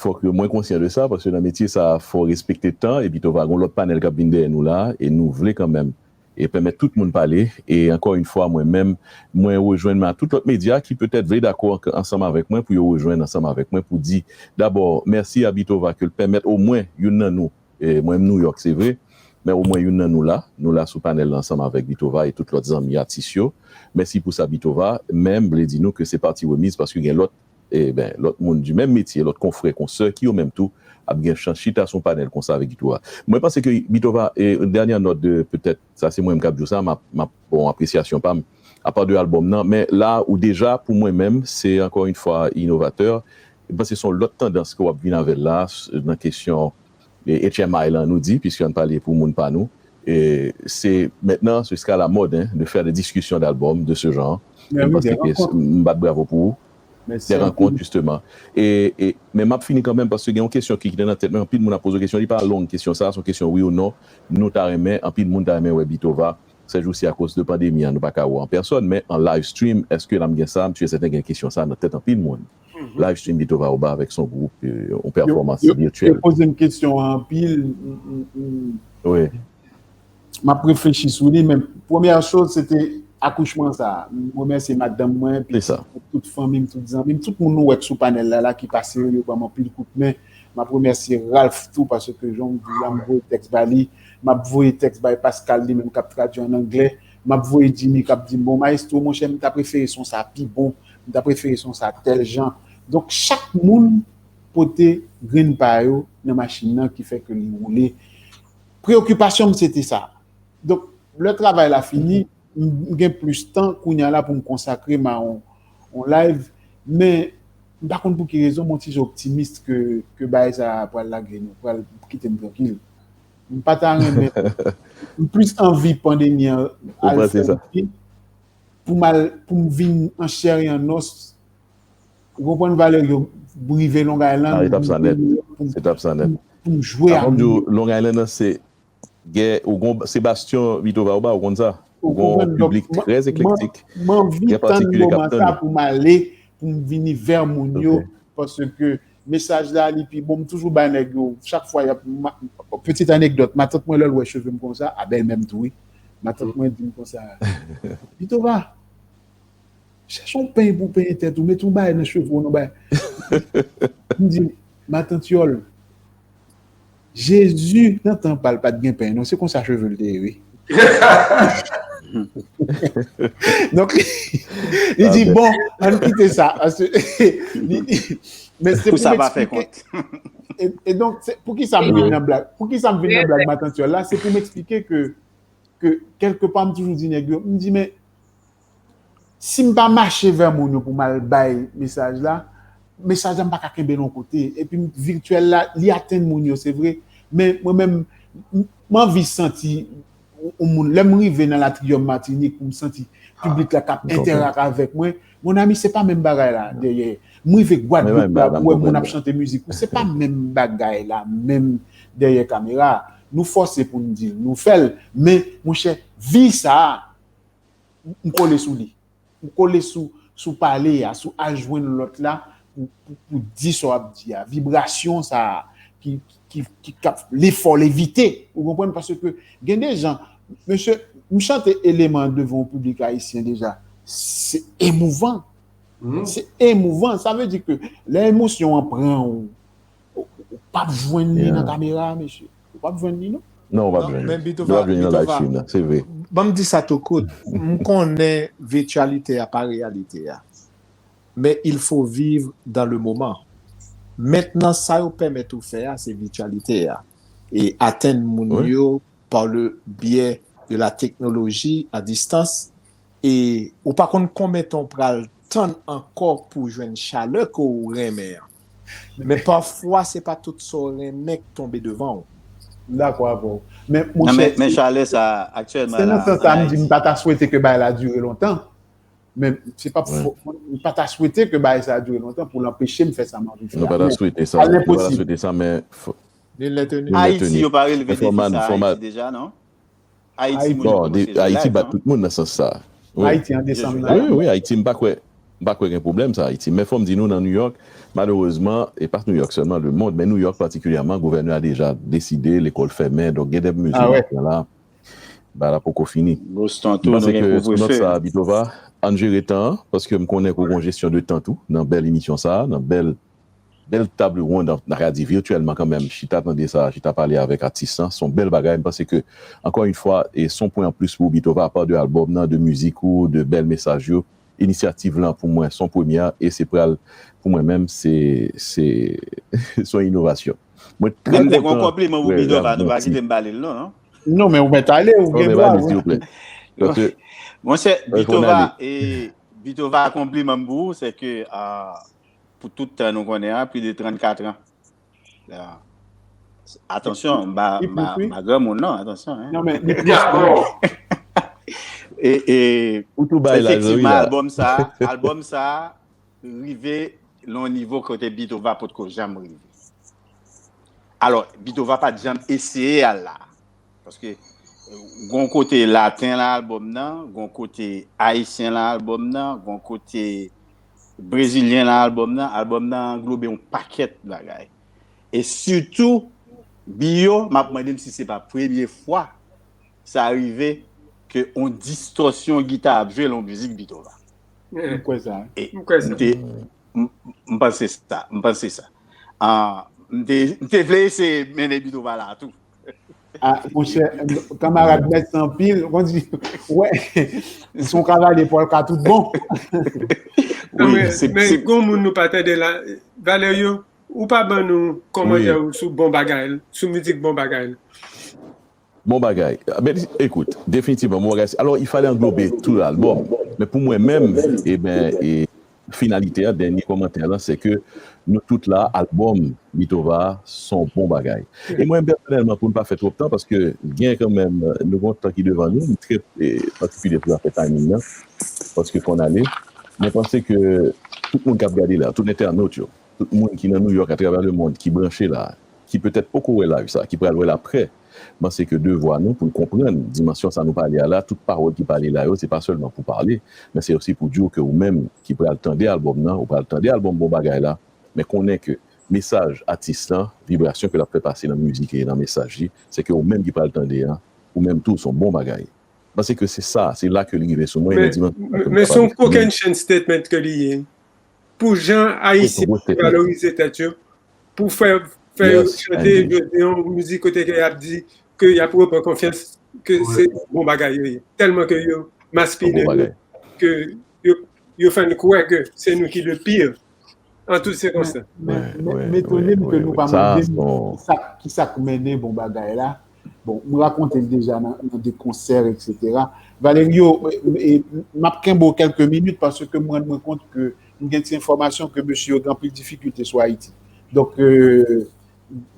fòk yo mwen konsyan de sa, paske nan metye sa, fò w respekte tan, e Bitova, gon lòt panèl k ap vin dèyè nou la, e nou vle kanmenm, e pèmèt tout moun pale, e ankò yon fwa, mwen menm, mwen rejwenn mwen a tout lòt medya ki petèt vle dakò ank-, ansanm avèk mwen pou yo rejwenn ansanm avèk mwen pou di, dabò, mèsi a Bitova ke l pèmèt omwen youn nan nou, e mwen menm Nouyòk, se vre, men omwen youn nan nou la, nou la sou panèl la ansanm avèk Bitova e tout lòt zanmi atis yo. Mèsi pou sa, Bitova, men m vle di nou ke se pati remiz paske gen lòt, e ben, lòt moun di menm metye, lòt konfrè, konsè ki yo menm tou ap gen chans chita sou yon panèl konsa avèk Beethoven. Mwen panse ke Beethoven, e, dènyè nòt de, petèt, sa se mwen menm k ap di w sa, m ap, m ap bon apresyasyon pa m, apa de albòm nan, men la ou deja, pou mwen menm, se ankò yon fwa inovatè. M panse se yon lòt tandans ke w ap vin avè l la, s- nan kesyon e, H M I lan, nou di, piske n pale pou moun pa nou, e, se maintenant, c'est à la mode, hein, de faire des discussions d'albums de ce genre. E m panse ke s- m bat bravo pou ou. Des rencontres, justement. E, e, men m ap fini kanmenm, paske gen yon kesyon ki kite nan tèt mwen, anpil moun ap poze kesyon, li pa long kesyon sa, se yon kesyon wi ou non, nou ta renmen, anpil moun ta renmen wè Beethoven, sèjousi akoz de pandemi an, nou pa ka wè an pèsòn, men an live stream, èske n ap gen sa? M si e sèten gen kesyon sa nan tèt anpil moun. Live stream Beethoven Aoba avèk son gwoup, e, yon pèfòmans virtyèl. Yo poze m kesyon an anpil. M, m, m, Wi. M ap reflechi sou li, men premyè choz, se te akouchman sa a. M remèsye madanm mwen, pitit mwen, tout fanmi m, tout zanmi m, tout moun nou wè k sou panèl la, la ki pase yo, yo ban m anpil kout men. M ap remèsye Ralph tou, paske jan m di w la, m voye tèks ba li. M ap voye tèks bay Pascal, li menm k ap tradui an anglè. M ap voye Jimmy k ap di m, bon, maestro, monchè, m ta prefere son sa pi bon. M ta prefere son sa tèl jan. Donk, chak moun pote grenn pa yo nan machin nan ki fè ke li woule. Preyokipasyon m se te sa. Donk, lè travay la fini, m gen plis tan kounye a la pou m konsakre m a yon, yon live, men m pa konn pou ki rezon, m yon ti jan optimis ke, ke bagay sa a pral lage nou, pral kite m trankil. M pa ta renmen, m plis anvi pandemi an al fè l pou m al, pou m vin an chè e an os. Ou konprann, Valerio, m rive Long Island, m rive New York pou m, pou m, pou m jwe a New York. Long Island nan se gè, ou gon, se bastyon Beethoven Aoba, ou konn sa? Ou gon piblik trè eklektik, trè patikilye k ap tande. Mwen anvi tann moman sa pou m ale, pou m vini vè moun yo, paske mesaj la li pi bon. M toujou bay nèg yo, chak fwa y ap, ma- petite anecdote, matant mwen lè l wè cheve m konsa, a bèlmè m tou wi. Matant mwen di m konsa, Beethoven, chèche yon peny pou w penyen tèt ou, mete yon bagay nan cheve w, yon bagay. M di, matant Yòl, Jezi nan tan pa l pa t gen peny non, se konsa cheve l te ye wi. Donk, li di, bon, ann kite sa. Paske, li, li, men se pou m eksplike. E, e donk, se, poukisa m vin nan blag? Poukisa m vin nan blag matant Yòl la? Se pou m eksplike ke, ke kèlkepa m toujou di nèg yo, m di, men, si m pa mache vè moun yo pou m al bay mesaj la, mesaj la m pa ka kenbe l yon kote. Epi m vityèl la, li atenn moun yo, se vre. Men mwen menm, m, m anvi santi yon, yon moun. Lè m rive nan Latriyòm Matinik, pou m santi piblik la k ap entèrak avèk mwen, mon ami, se pa menm bagay la dèyè. M rive Gwadloup la, pou wè moun ap chante mizik ou, se pa menm bagay la, menm dèyè kamera. Nou fòse pou n di l, nou fè l. Men, monchè, vi sa a, m kole sou li. M kole sou, sou pale a, sou al jwenn lòt la, pou, pou, pou di sa w ap di a. Vibrasyon sa a, ki, ki, ki, k ap lefò levite. Ou konprann? Paske gen de jan, mesye, m chante eleman devan yon piblik ayisyen deja. Se emouvan. Se emouvan. Sa vle di ke lè emosyon an pran w, ou, ou p ap jwenn li nan kamera a, mesye. Ou p ap jwenn li, non. Non, ou p ap jwenn li. Ou p ap jwenn li nan live stream nan, se vre. Ban m di sa tou kout. M konnen vityalite a pa reyalite a. Men il faut vivre dans le moment. Mentnan, sa yo pèmèt ou fè a, se vityalite a. E atenn moun yo par le biais de la technologie à distance. E ou pa konn konbyen tan w pral tann ankò pou w jwenn chalè ke w renmen an. Men pafwa, se pa tout sa w renmen k tonbe devan w. M dakò avè w. Men, monchè, men chalè sa, aktyèlman la, se nan sans sa m di m pa ta swete ke bagay la dire lontan. Men se pa, m pa ta swete ke bagay sa dire lontan pou l anpeche m fè sa m anvi fè a. Nou pa ta swete sa, nou pa ta swete sa, men. Ayiti, yo pa relve defi sa Ayiti deja, non? Ayiti, bon, Ayiti bat tout moun nan sans sa. Ayiti an desanm la. Wi, wi, Ayiti, m pa kwè, m pa kwè gen pwoblèm sa Ayiti. Men fò m di nou nan New York, malerezman, e pa New York sèlman, lemond, men New York patikilyèman, gouvènè a deja deside, lekòl fèmen, donk gen de mezi k ap pran la. Bagay la poko fini. M panse ke sou nòt sa, Beethoven, ann jere tan an, paske m konnen ke w gon jesyon de tan tou, nan bèl emisyon sa, nan bèl bèl table ronde, n a ka di vityèlman kanmenm, chita tande sa, chita pale avèk atis lan, se yon bèl bagay. M panse ke, ankò yon fwa, e se yon pwen an plis pou Beethoven, apa de albòm nan, de mizik ou, de bèl mesaj yo. Inisyativ lan, pou mwen, se yon premyè, e se pral, pou mwen menm, se, se, se yon inovasyon. Mwen trè kontan. Men m te gen yon konpliman pou Beethoven, nou pa kite m pale l non, non? Non, men ou mèt ale, ou gen dwa. Monchè, Beethoven, e, Beethoven, konpliman m pou ou, se ke pou tout tan nou konnen an, plis de trannkat an. Atansyon, m pa granmoun non, atansyon. Non, men li plis ke ou. E, e, efektivman, albòm sa, albòm sa, rive nan yon nivo kote Beethoven potko janm rive. Alò, Beethoven pa t janm eseye al la. Paske, gon kote laten lan albòm nan, gon kote ayisyen lan albòm nan, gon kote brezilyen lan albòm nan, albòm nan anglobe yon pakèt bagay. E sitou, Bio, m ap mande m si se pa premye fwa sa rive ke yon distòsyon gita ap jwe lan yon mizik Beethoven. M kwè sa. M kwè sa. M panse sa, m panse sa. M te, m te vle eseye mennen Beethoven la tou. Ah, monchè, kanmarad, mèsi anpil. Konn di, wè, se yon kavalye pòlka tout bon. Men gon moun nou pa tande la. Valerio, ou pa ban nou kòmantè ou sou Bon Bagay, sou mizik Bon Bagay. Bon Bagay. Men, ekout, definitivman, Bon Bagay. Alò, il fallait englober tout l'album. Men pou mwen menm, e ben, e, finalite a, dènye kòmantè lan, se ke nou tout la, albòm Beethoven a, se yon bon bagay. E mwen, pèsonèlman, pou n pa fè twòp tan, paske gen kanmenm, nou gen yon tan ki devan nou, m trè patikilye pou zafè timing nan, paske fò n ale. Mwen panse ke tout moun k ap gade la, tout entènot yo, tout moun ki nan New York, atravè lemonn, ki branche la, ki petèt poko wè live sa, ki pral wè l aprè, m panse ke devwa nou pou n konprann dimansyon sa nou pale a la, tout pawòl ki pale la yo, se pa sèlman pou pale, men se osi pou di w ke ou menm ki pral tande albòm nan, ou pral tande albòm Bon Bagay la, men konnen ke mesaj atis lan, vibrasyon ke l ap fè pase nan mizik e nan mesaj li, se ke ou menm ki pral tande a, ou menm tou, se yon bon bagay. M panse ke se sa, se la ke li rive sou mwen. Men, men se yon kokennchenn statement ke li ye. Pou jan Ayisyen valorize tèt yo, pou fè, fè yo chante, jodi, yon mizik kote ke y ap di ke y ap repran konfyans, ke se bon bagay yo ye. Tèlman ke yo maspinen nou, ke yo, yo fè n kwè ke se nou ki le pire. An tout sikonstans. Men, men, men, m etone m ke nou pa mande m ki sa, ki sa k mennen Bon Bagay la. Bon, m rakonte l deja nan, nan de konsè, etsetera. Valerio, e, e, m ap kenbe w kèlke minit paske m rann mwen kont ke m gen ti enfòmasyon ke mesye yo gen anpil difikilte sou Ayiti. Donk, e,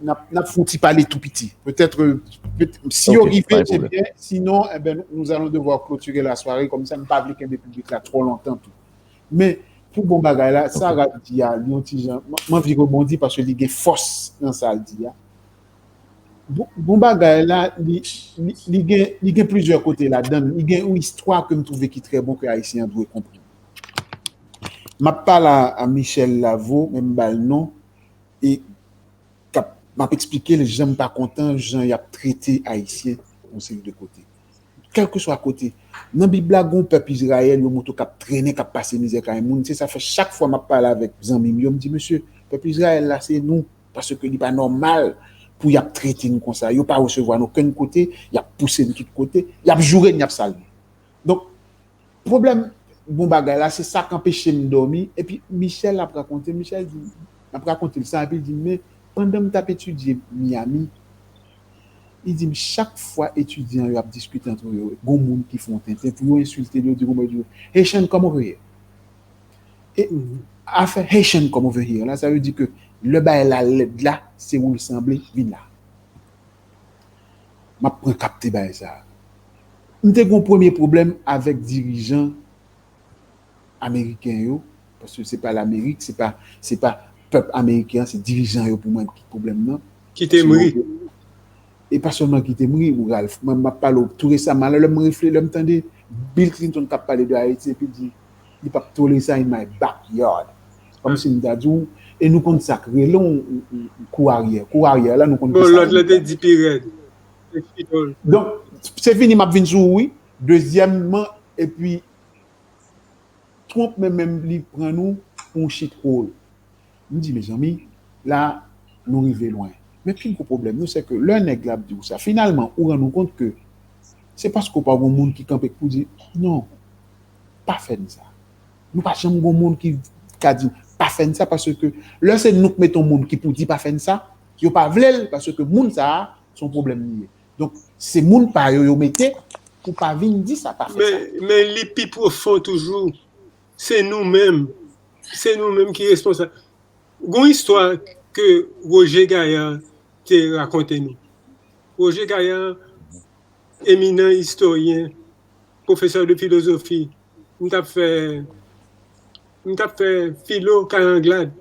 n ap, n ap fè yon ti pale tou piti. Petèt, e, si yo rive, se byen. Sinon, e ben, nous allons devoir clôturer la soirée. Kòmsa, m pa vle kenbe piblik la twò lontan tou. Men, pou Bon Bagay la, sa Ralph di a, li yon ti jan, m, m anvi rebondi paske li gen fòs nan sa l di a. Bon, Bon Bagay la, li, li, li gen, li gen plizyè kote ladan l. Li gen yon istwa ke m twouve ki trè bon ke Ayisyen an dwe konprann. M ap pale a, a Michel Lavo, men m ba l non, e k ap, m ap eksplike l jan m pa kontan jan y ap trete Ayisyen yon seri de kote. Kèlkeswa kote. Nan Bib la, gen yon pèp Izrayèl, yo montre w k ap trennen, k ap pase mizè kay moun. Se sa fè chak fwa m ap pale avèk zanmi m yo, m di, mesye, pèp Izrayèl la, se nou. Paske li pa nòmal pou y ap trete n konsa. Yo pa resevwa n okenn kote, y ap pouse n tout kote, y ap joure n, y ap sal nou. Donk, pwoblèm Bon Bagay la, se sa k anpeche m dòmi. Epi Michel ap rakonte, Michel di, m ap rakonte l sa, epi l di m, men pandan m t ap etidye Miami, li di m, chak fwa etidyan yo ap diskite ant yo, gon moun ki fè yon tenten, pou yo ensilte l, yo di, kòman yo di, Haitian, come over here. E afè Haitian come over here la, sa vle di ke lè bagay la lèd la, se ou l sanble, vin la. M ap pran kapte bagay sa a. M te gen yon premye pwoblèm avèk dirijan ameriken yo, paske se pa Lamerik, se pa, se pa pèp ameriken an, se dirijan yo pou mwen ki pwoblèm nan. Ki te mri. E pa sèlman ki te mri, ou Ralph. Mwen, m ap pale w tou resaman la, lè m refle-, lè m tande Bill Clinton k ap pale de Ayiti, epi l di, li p ap tolere sa in my backyard. Kòmsi m ta di w, e nou konn sa k rele yon, yon, yon kou aryè. Kou aryè la, nou konn ki sa. Bon, lòt la te di pi rèd. Donk, se fini, m ap vin sou ou, wi. Dezyèmman, epi, Trump menm, menm li pran nou pou yon shit hole. M di, mezanmi, la, nou rive lwen. Men pi gwo pwoblèm nou, se ke lè nèg la ap di w sa, finalman, ou rann ou kont ke se paske w pa gon moun ki kanpe pou di, non, pa fè n sa. Nou pa janm gon moun ki ka di, pa fè n sa, paske lè se nou k mete yon moun ki pou di, pa fè n sa, Yo pa vle l, paske moun sa a, se yon pwoblèm li ye. Donk, se moun pa yo yo mete pou pa vin di sa, pa fè sa. Men, men li pi pwofon toujou. Se nou menm. Se nou menm ki responsab. Gon istwa ke Roger Gaillard te rakonte nou. Roger Gaillard, eminan istoryen, pwofesè de filozofi, m t ap fè, m t ap fè filo Karanglad.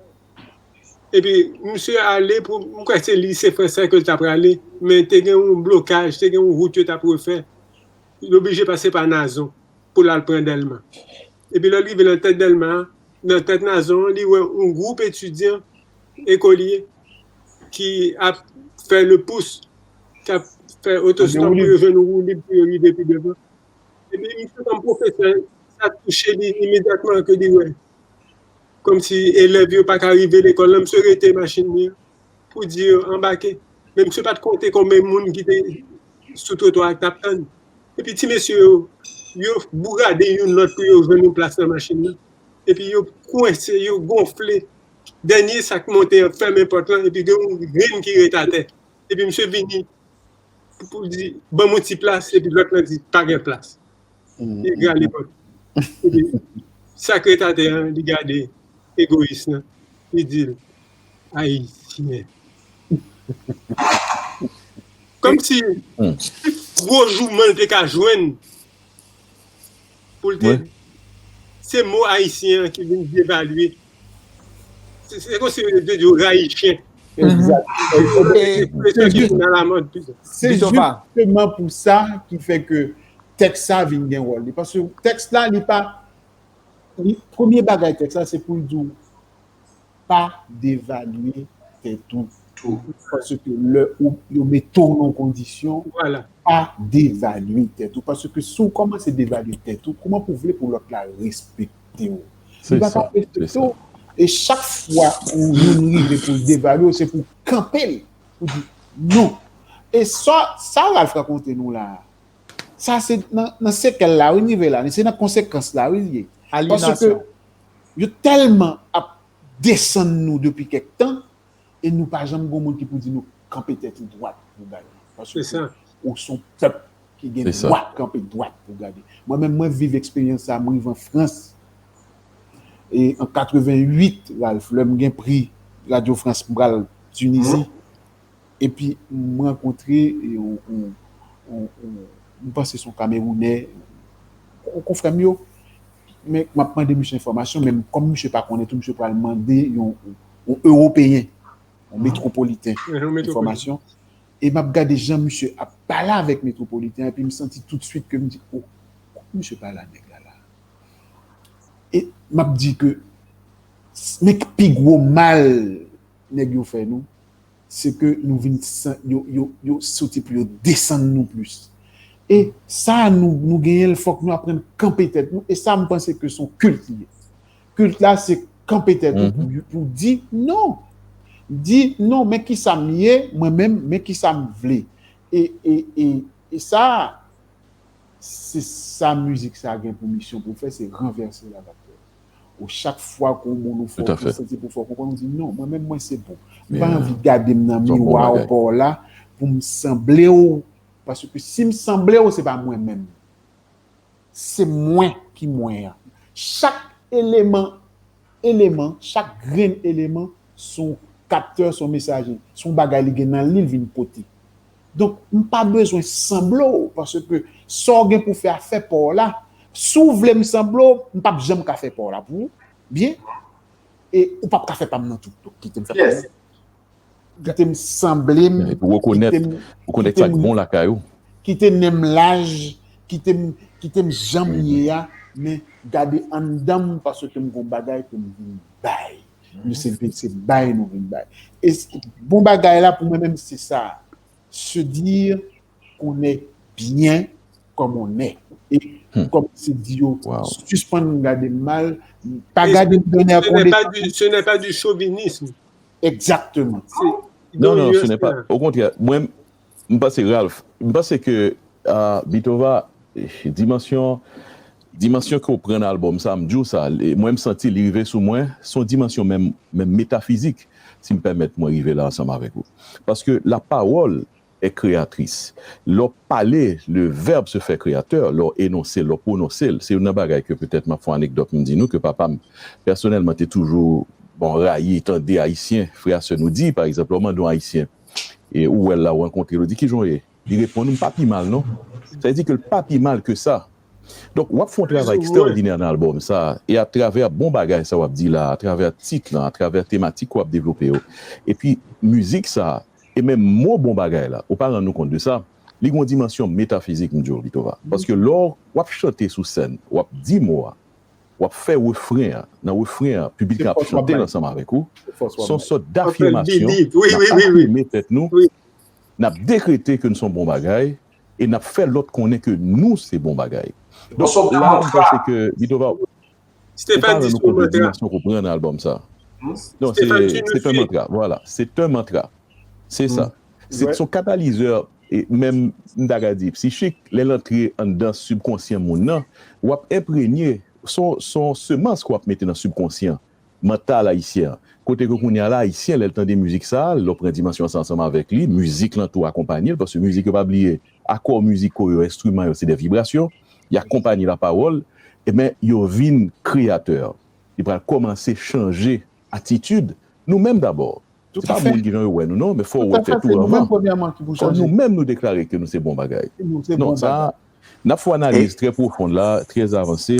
Epi, misye ale pou, m kwè se lise fransè ke l t ap prale, men te gen yon blokaj, te gen yon wout yo t ap refè. Li oblije pase pa Nazon pou l al pran Dèlma. Epi lè l rive nan tèt Dèlma, nan tèt Nazon an, li wè yon gwoup etidyan ekolye ki ap fè le pous, k ap fè otostòp pou yo jwenn yon woulib pou yo rive pi devan. Epi misye kòm pwofesè, sa touche li imedyatman ke li wè. Kòmsi elèv yo pa ka rive lekòl la, misye rete machin li an pou di yo anbake. Men misye pa t konte konbyen moun ki te sou twotwa a k t ap tann. Epi ti mesye yo, yo bougade youn lòt pou yo jwenn yon plas nan machin nan. Epi yo kwense, yo gonfle. Dènye sa k monte an fèmen pòt lan, epi gen yon grenn ki ret atè. Epi misye vini pou, pou di, ban m yon ti plas, epi lòt lan di, pa gen plas. Li rale pòt. Epi sa k ret atè an, li gade egoyis lan. Li di l, Ayisyen. Kòmsi gwo jouman l te ka jwenn pou l te. Se mo ayisyen an ki vin devalye. Se kòmsi yo te di yo rayichen. Eksakteman. Se jisteman pou sa ki fè ke tèks sa vin gen wòl li. Paske tèks la, li pa. Li, premye bagay tèks la, se pou l di w pa devalye tèt ou. Paske lè ou, yo mete w nan kondisyon, pa devalye tèt ou. Paske si w kòmanse devalye tèt ou, kòman pou w vle pou lòt la respekte w? Li pa ka respekte w. E chak fwa ou youn rive pou l devalye w, se pou w kanpe l. Pou di non. E sa, sa Ralph rakonte nou la a, sa se nan, nan sekèl la, wi, n rive la, se nan konsekans la, wi, li ye. Paske yo tèlman ap desann nou depi kèk tan, e nou pa janm gon moun ki pou di nou kanpe tèt ou dwat pou gade. Paske ou se yon pèp ki gen dwa kanpe dwat pou gade. Mwen menm, mwen viv eksperyans sa, mwen rive an Frans. E an katrevenn uit, Ralph, lè m gen pri Radio France, m pral Tinizi. Epi m rankontre yon, yon, yon, yon, m panse se yon Kamerounè, yon konfrè m yo. Men m ap mande misye enfòmasyon, men kòm misye pa konnen tou, misye pral mande yon, yon Ewopeyen, yon metwopoliten enfòmasyon. E m ap gade jan misye ap pale avèk metwopoliten an, epi m santi toutswit ke m di, o, kòman misye pale a nèg la la? E m ap di ke, men ki pi gwo mal nèg yo fè nou, se ke nou vin, yo, yo, yo soti pou yo desann nou plis. E sa nou, nou genyen l, fòk nou aprann kanpe tèt nou. E sa, m panse ke se yon kilt li ye. Kilt la, se kanpe tèt ou pou, pou di non. Di non, men kisa m ye, mwen menm, men kisa m vle. E, e, e, e sa, se sa mizik sa gen pou misyon pou fè, se ranvèse lavag tè. Ou chak fwa ke yon moun ou fè, ou santi pou fè w konprann, ou di non, mwen menm mwen se bon. M pa anvi gade m nan miwa w pa w la pou m sanble w, paske si m sanble w, se pa mwen menm. Se mwen ki mwen an. Chak eleman, eleman, chak grenn eleman, se yon kaptè, se yon mesaje, se yon bagay li gen nan li, l vin pote. Donk, m pa bezwen sanble w, paske sa w gen pou fè a, fè pa w la. Si w vle m sanble w, m p ap janm ka fè pa w la pou ou. Byen? E ou p ap ka fè pa m nan tou. Donk, kite m fè pa m nan. Kite m sanble m. Epi rekonèt, rekonèt sa k bon lakay ou. Kite nen m laj, kite m, kite m jan m ye a, men gade anndan m, paske m gon bagay ke m vin bay. Nou se, se bay nou vin bay. E bon bagay la, pou mwen menm, se sa. Se dire qu'on est bien comme on est. E kòm se di yo, sispann gade m mal, pa gade m donnè kondesandans. Ce n'est pas du chauvinisme. Exactement. Non, non, ce n'est pas. Au contraire, mwen, m panse, Ralph, m panse ke uh, Beethoven, dimansyon, Dimansyon ke w pran nan albòm sa, m di w sa, mwen m santi li rive sou mwen, se yon dimansyon menm, menm metafizik, si m pèmèt mwen rive la ansanm avèk ou. Paske la parole est créatrice. Lè w pale, le verbe se fait créateur, lè w enonse l, lè w pwononse l, se youn nan bagay ke petèt m ap fè yon anekdòt, m di nou ke papa m, pèsonèlman, te toujou, bon, rayi tande Ayisyen, frè a sè nou di, pa egzanp, lè w mande yon Ayisyen, e ou wè l la, ou rankontre l, ou di, "Kijan w ye?" Li reponn ou, "M pa pi mal, non." Sa vle di ke l pa pi mal ke sa. Donk, w ap fè yon travay ekstraòdinè nan albòm sa, e atravè bon bagay sa w ap di la, atravè tit lan, atravè tematik w ap devlope yo, epi mizik sa, e menm mo bon bagay la, ou pa rann nou kont de sa, li gen yon dimansyon metafizik, m di w, Bitova. Paske lè w ap chante sou sèn, w ap di mo a, w ap fè refren an, nan refren an, piblik lan ap chante l ansanm avèk ou, se yon sòt dafimasyon, n ap afime tèt nou, n ap dekrete ke nou se yon bon bagay, e n ap fè lòt konnen ke nou se bon bagay. Donk, la, m panse ke Bitova, ou pa rann nou kont de dimansyon ke w pran nan albòm sa. Non, se, se un mantra, vwala. Se un mantra. Se sa. Se, se yon katalizè, e menm, m ta ka di, psichik, lè l antre anndan sibkonsyan moun nan, w ap enprenye, se yon, se yon semans ke w ap mete nan sibkonsyan mantal ayisyen an. Kote ke kounye a la, Ayisyen, lè l tande mizik sa, lè w pran dimansyon sa ansanm avèk li, mizik lan tou akonpanye l, paske mizik yo, pa bliye, akò miziko yo, enstriman yo, se de vibrasyon, y akonpanye lapawòl, ebyen, yo vin kreyatè. Li pral kòmanse chanje atitid nou menm dabò. Se pa moun ki jan yo wè nou, non, men fò w wè tèt ou anvan. Fò nou menm nou deklare ke nou se bon bagay. Non, sa, n ap fè analiz trè pwofon la, trè avanse.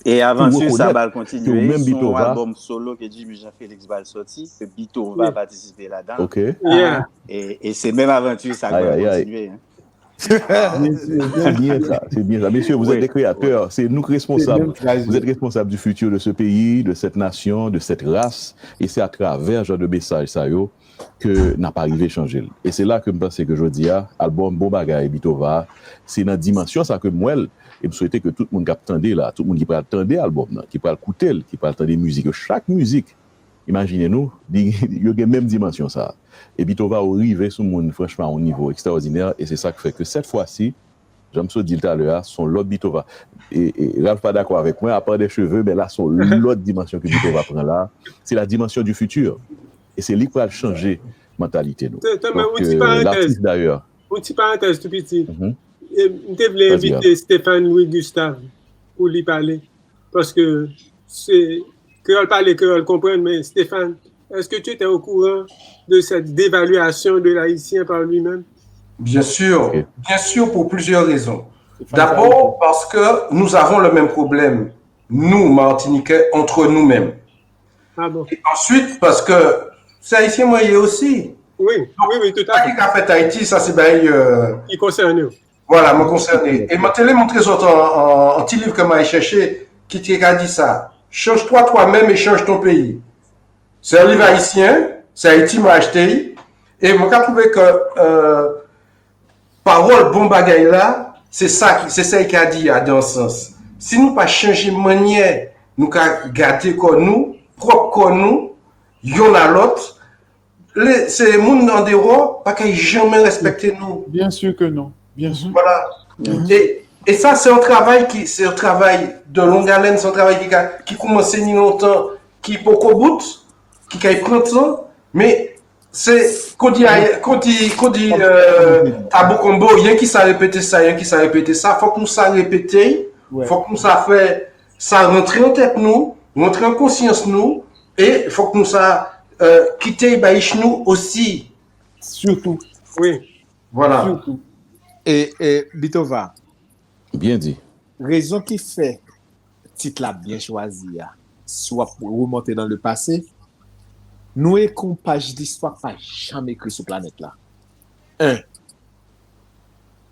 E avanti sa ba l kontinye, se yon albòm solo ke Jimmy Jean Felix ba l sòti, ke Bitova patisipe ladan. E, e se menm avanti sa k ba l kontinye. C'est bien ça, c'est bien ça. Messieurs, vous êtes des créateurs, c'est nous qui responsables. Vous êtes responsables du futur de ce pays, de cette nation, de cette race. Et c'est à travers ce genre de message, ça, yo, ke n ap rive chanje l. E se la ke m panse ke jodi a, albòm Bon Bagay Bitova, se nan dimansyon sa ke m wè l, e m swete ke tout moun k ap tande la, tout moun ki pral tande albòm nan, ki pral koute l, ki pral tande mizik yo, chak mizik, imajine nou, li, yo gen menm dimansyon sa. E Bitova ou rive sou moun, franchman, a yon nivo ekstraòdinè, e se sa k fè ke sèt fwa si, jan m sot di l talè a, se yon lòt Bitova. E, e Ralph pa dakò avèk mwen, à part des cheveux, men la, se yon lòt dimansyon ke Bitova pran la. C'est la dimension du futur. E se li k pral chanje mantalite nou. Donk, euh, l'artiste d'ailleurs. Yon ti parantèz tou piti. M te vle envite Stéphane Louis Gustave pou li pale. Paske se kreyòl pale, kreyòl konprann, men Stéphane, est-ce que tu étais au courant de cette dévaluation de l'haïtien par lui-même? Bien sûr, bien sûr, pour plusieurs raisons. D'abord, parce que nous avons le même problème, nous, Martiniquais, entre nous-mêmes. Ah bon? Et ensuite, parce que c'est haïtien, moi, il est aussi. Oui, oui, oui, tout à fait. Sa ki ka fèt Ayiti, sa se bay. Ki konsène ou. Vwala, mwen konsène. E mwen te li montre zòt an, an, an ti liv ke mwen al chèche, ki te ka di sa. Change-toi toi-même et change ton pays. Se yon liv ayisyen, se Ayiti mwen achte l. E mwen ka twouve ke, euh, pawòl bon bagay la, se sa ki, se sa l ka di a, dan sans. Si nou pa chanje mannyè nou ka gade kò nou, pwòp kò nou, yonn a lòt, le, se moun andewò pa kay janmen respekte nou. Bien sûr que non. Bien sûr. Voilà. Et, et ça, c'est un travail qui, c'est un travail de longue haleine, c'est un travail qui, ki koumanse ni lontan, ki poko bout, ki kay pran tan, men se, kon di, kon di, kon di, euh, Abu Konbo, yenki sa repete sa, yenki sa repete sa, fòk nou sa repete, fòk nou sa fè sa rantre an tèt nou, rantre an konsyans nou, e fòk nou sa, euh, kite bay ich nou osi. Surtout. Oui. Voilà. Surtout. E, e, Bitova. Bien dit. Rezon ki fè tit la byen chwazi a, si w ap remonte dans le passé, nou ekri yon paj listwa k pa janm ekri sou planèt la. En,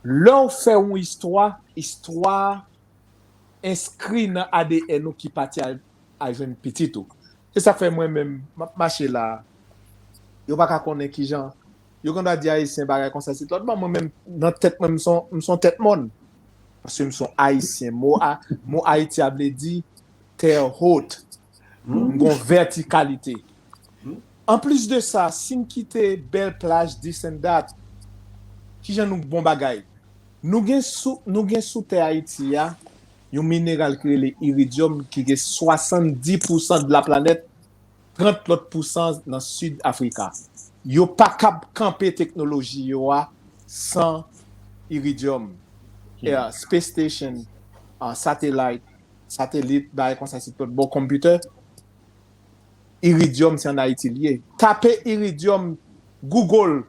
lè w fè yon istwa, istwa enskri nan A D N ou ki pati al, al jwenn pitit ou. Se sa k fè mwen menm, m ap mache la, yo pa ka konnen kijan, yo konn ta di Ayisyen bagay konsa, se lòt bò, mwen menm, nan tèt mwen, m se yon, m se yon tèt mòn. Paske m se yon Ayisyen. Mo a, mo Ayiti a vle di terre haute. M gen yon vètikalite. Anplis de sa, si m kite bèl plaj, this and that, kijan nou bon bagay? Nou gen sou, nou gen sou tè Ayiti a, yon mineral ki rele iridyòm ki gen swasanndis pousan de la planèt, trant lòt pousan nan Sid Afrika. Yo pa kab kanpe teknoloji yo a san iridyòm. Space station, satellite, satelit, bagay konsa, se tout bon konpitè. Iridyòm se ann Ayiti li ye. Tape iridyòm, Google,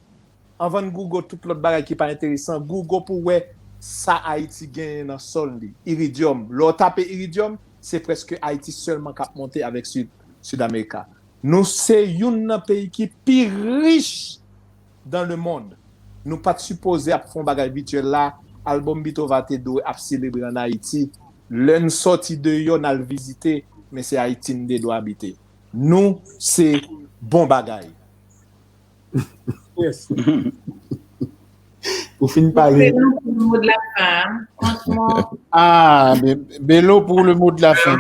anvan n Google tout lòt bagay ki pa enteresan, Google pou wè sa Ayiti genyen nan sòl li. Iridyòm. Lè w tape iridyòm, se prèske Ayiti sèlman k ap monte avèk Sid, Sid Amerika. Nou se youn nan peyi ki pi rich dans le monde. Nou pa t sipoze ap fè yon bagay vityèl la. Albòm Beethoven te dwe ap selebre ann Ayiti. Lè n sòti deyò, n al vizite, men se Ayiti n te dwe abite. Nou se bon bagay. Ou fin pale. Ah, Belo pour le mot de la fin.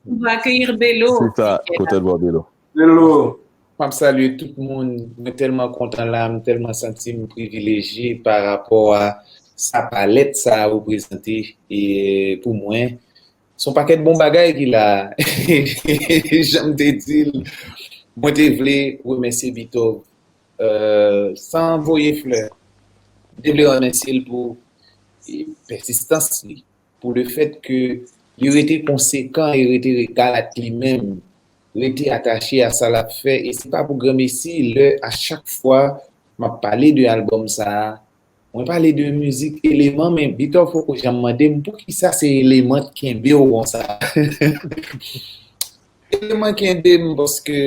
On va accueillir Belo. C'est ça, kote l bò Belo. M ap salye tout moun. Mwen tèlman kontan la, m tèlman santi m privilejye pa rapò a sa palèt sa a reprezante pou mwen. Se yon pakèt bon bagay ki la. Jan m te di l, mwen te vle remèsye Beethoven san voye flè. M te vle remèsye l pou pèsistans li, pou le fèt ke li rete konsekan e rete regal ak li menm, rete atache a sa l ap fè. E se pa pou granmesi lè a chak fwa m ap pale de albòm sa a, mwen pale de mizik eleman, men Beethoven poko janm mande m poukisa se eleman k kenbe w konsa. Eleman kenbe m paske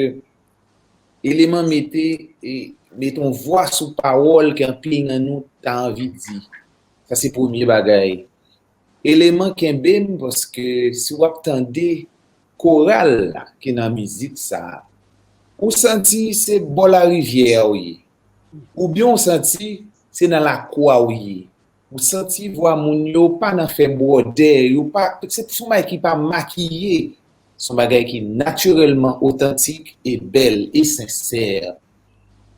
eleman mete, mete yon vwa sou pawòl ke anpil nan nou ta anvi di. Sa se premye bagay. Eleman kenbe m paske si w ap tande koral la ki nan mizik sa a, ou santi se bò larivyè a w ye. Oubyen w santi se nan lakou a w ye. Ou santi vwa moun yo pa nan fè bwòdè, yo pa, se yon bagay ki pa makiye. Se yon bagay ki natirèlman otantik e bèl e sensè.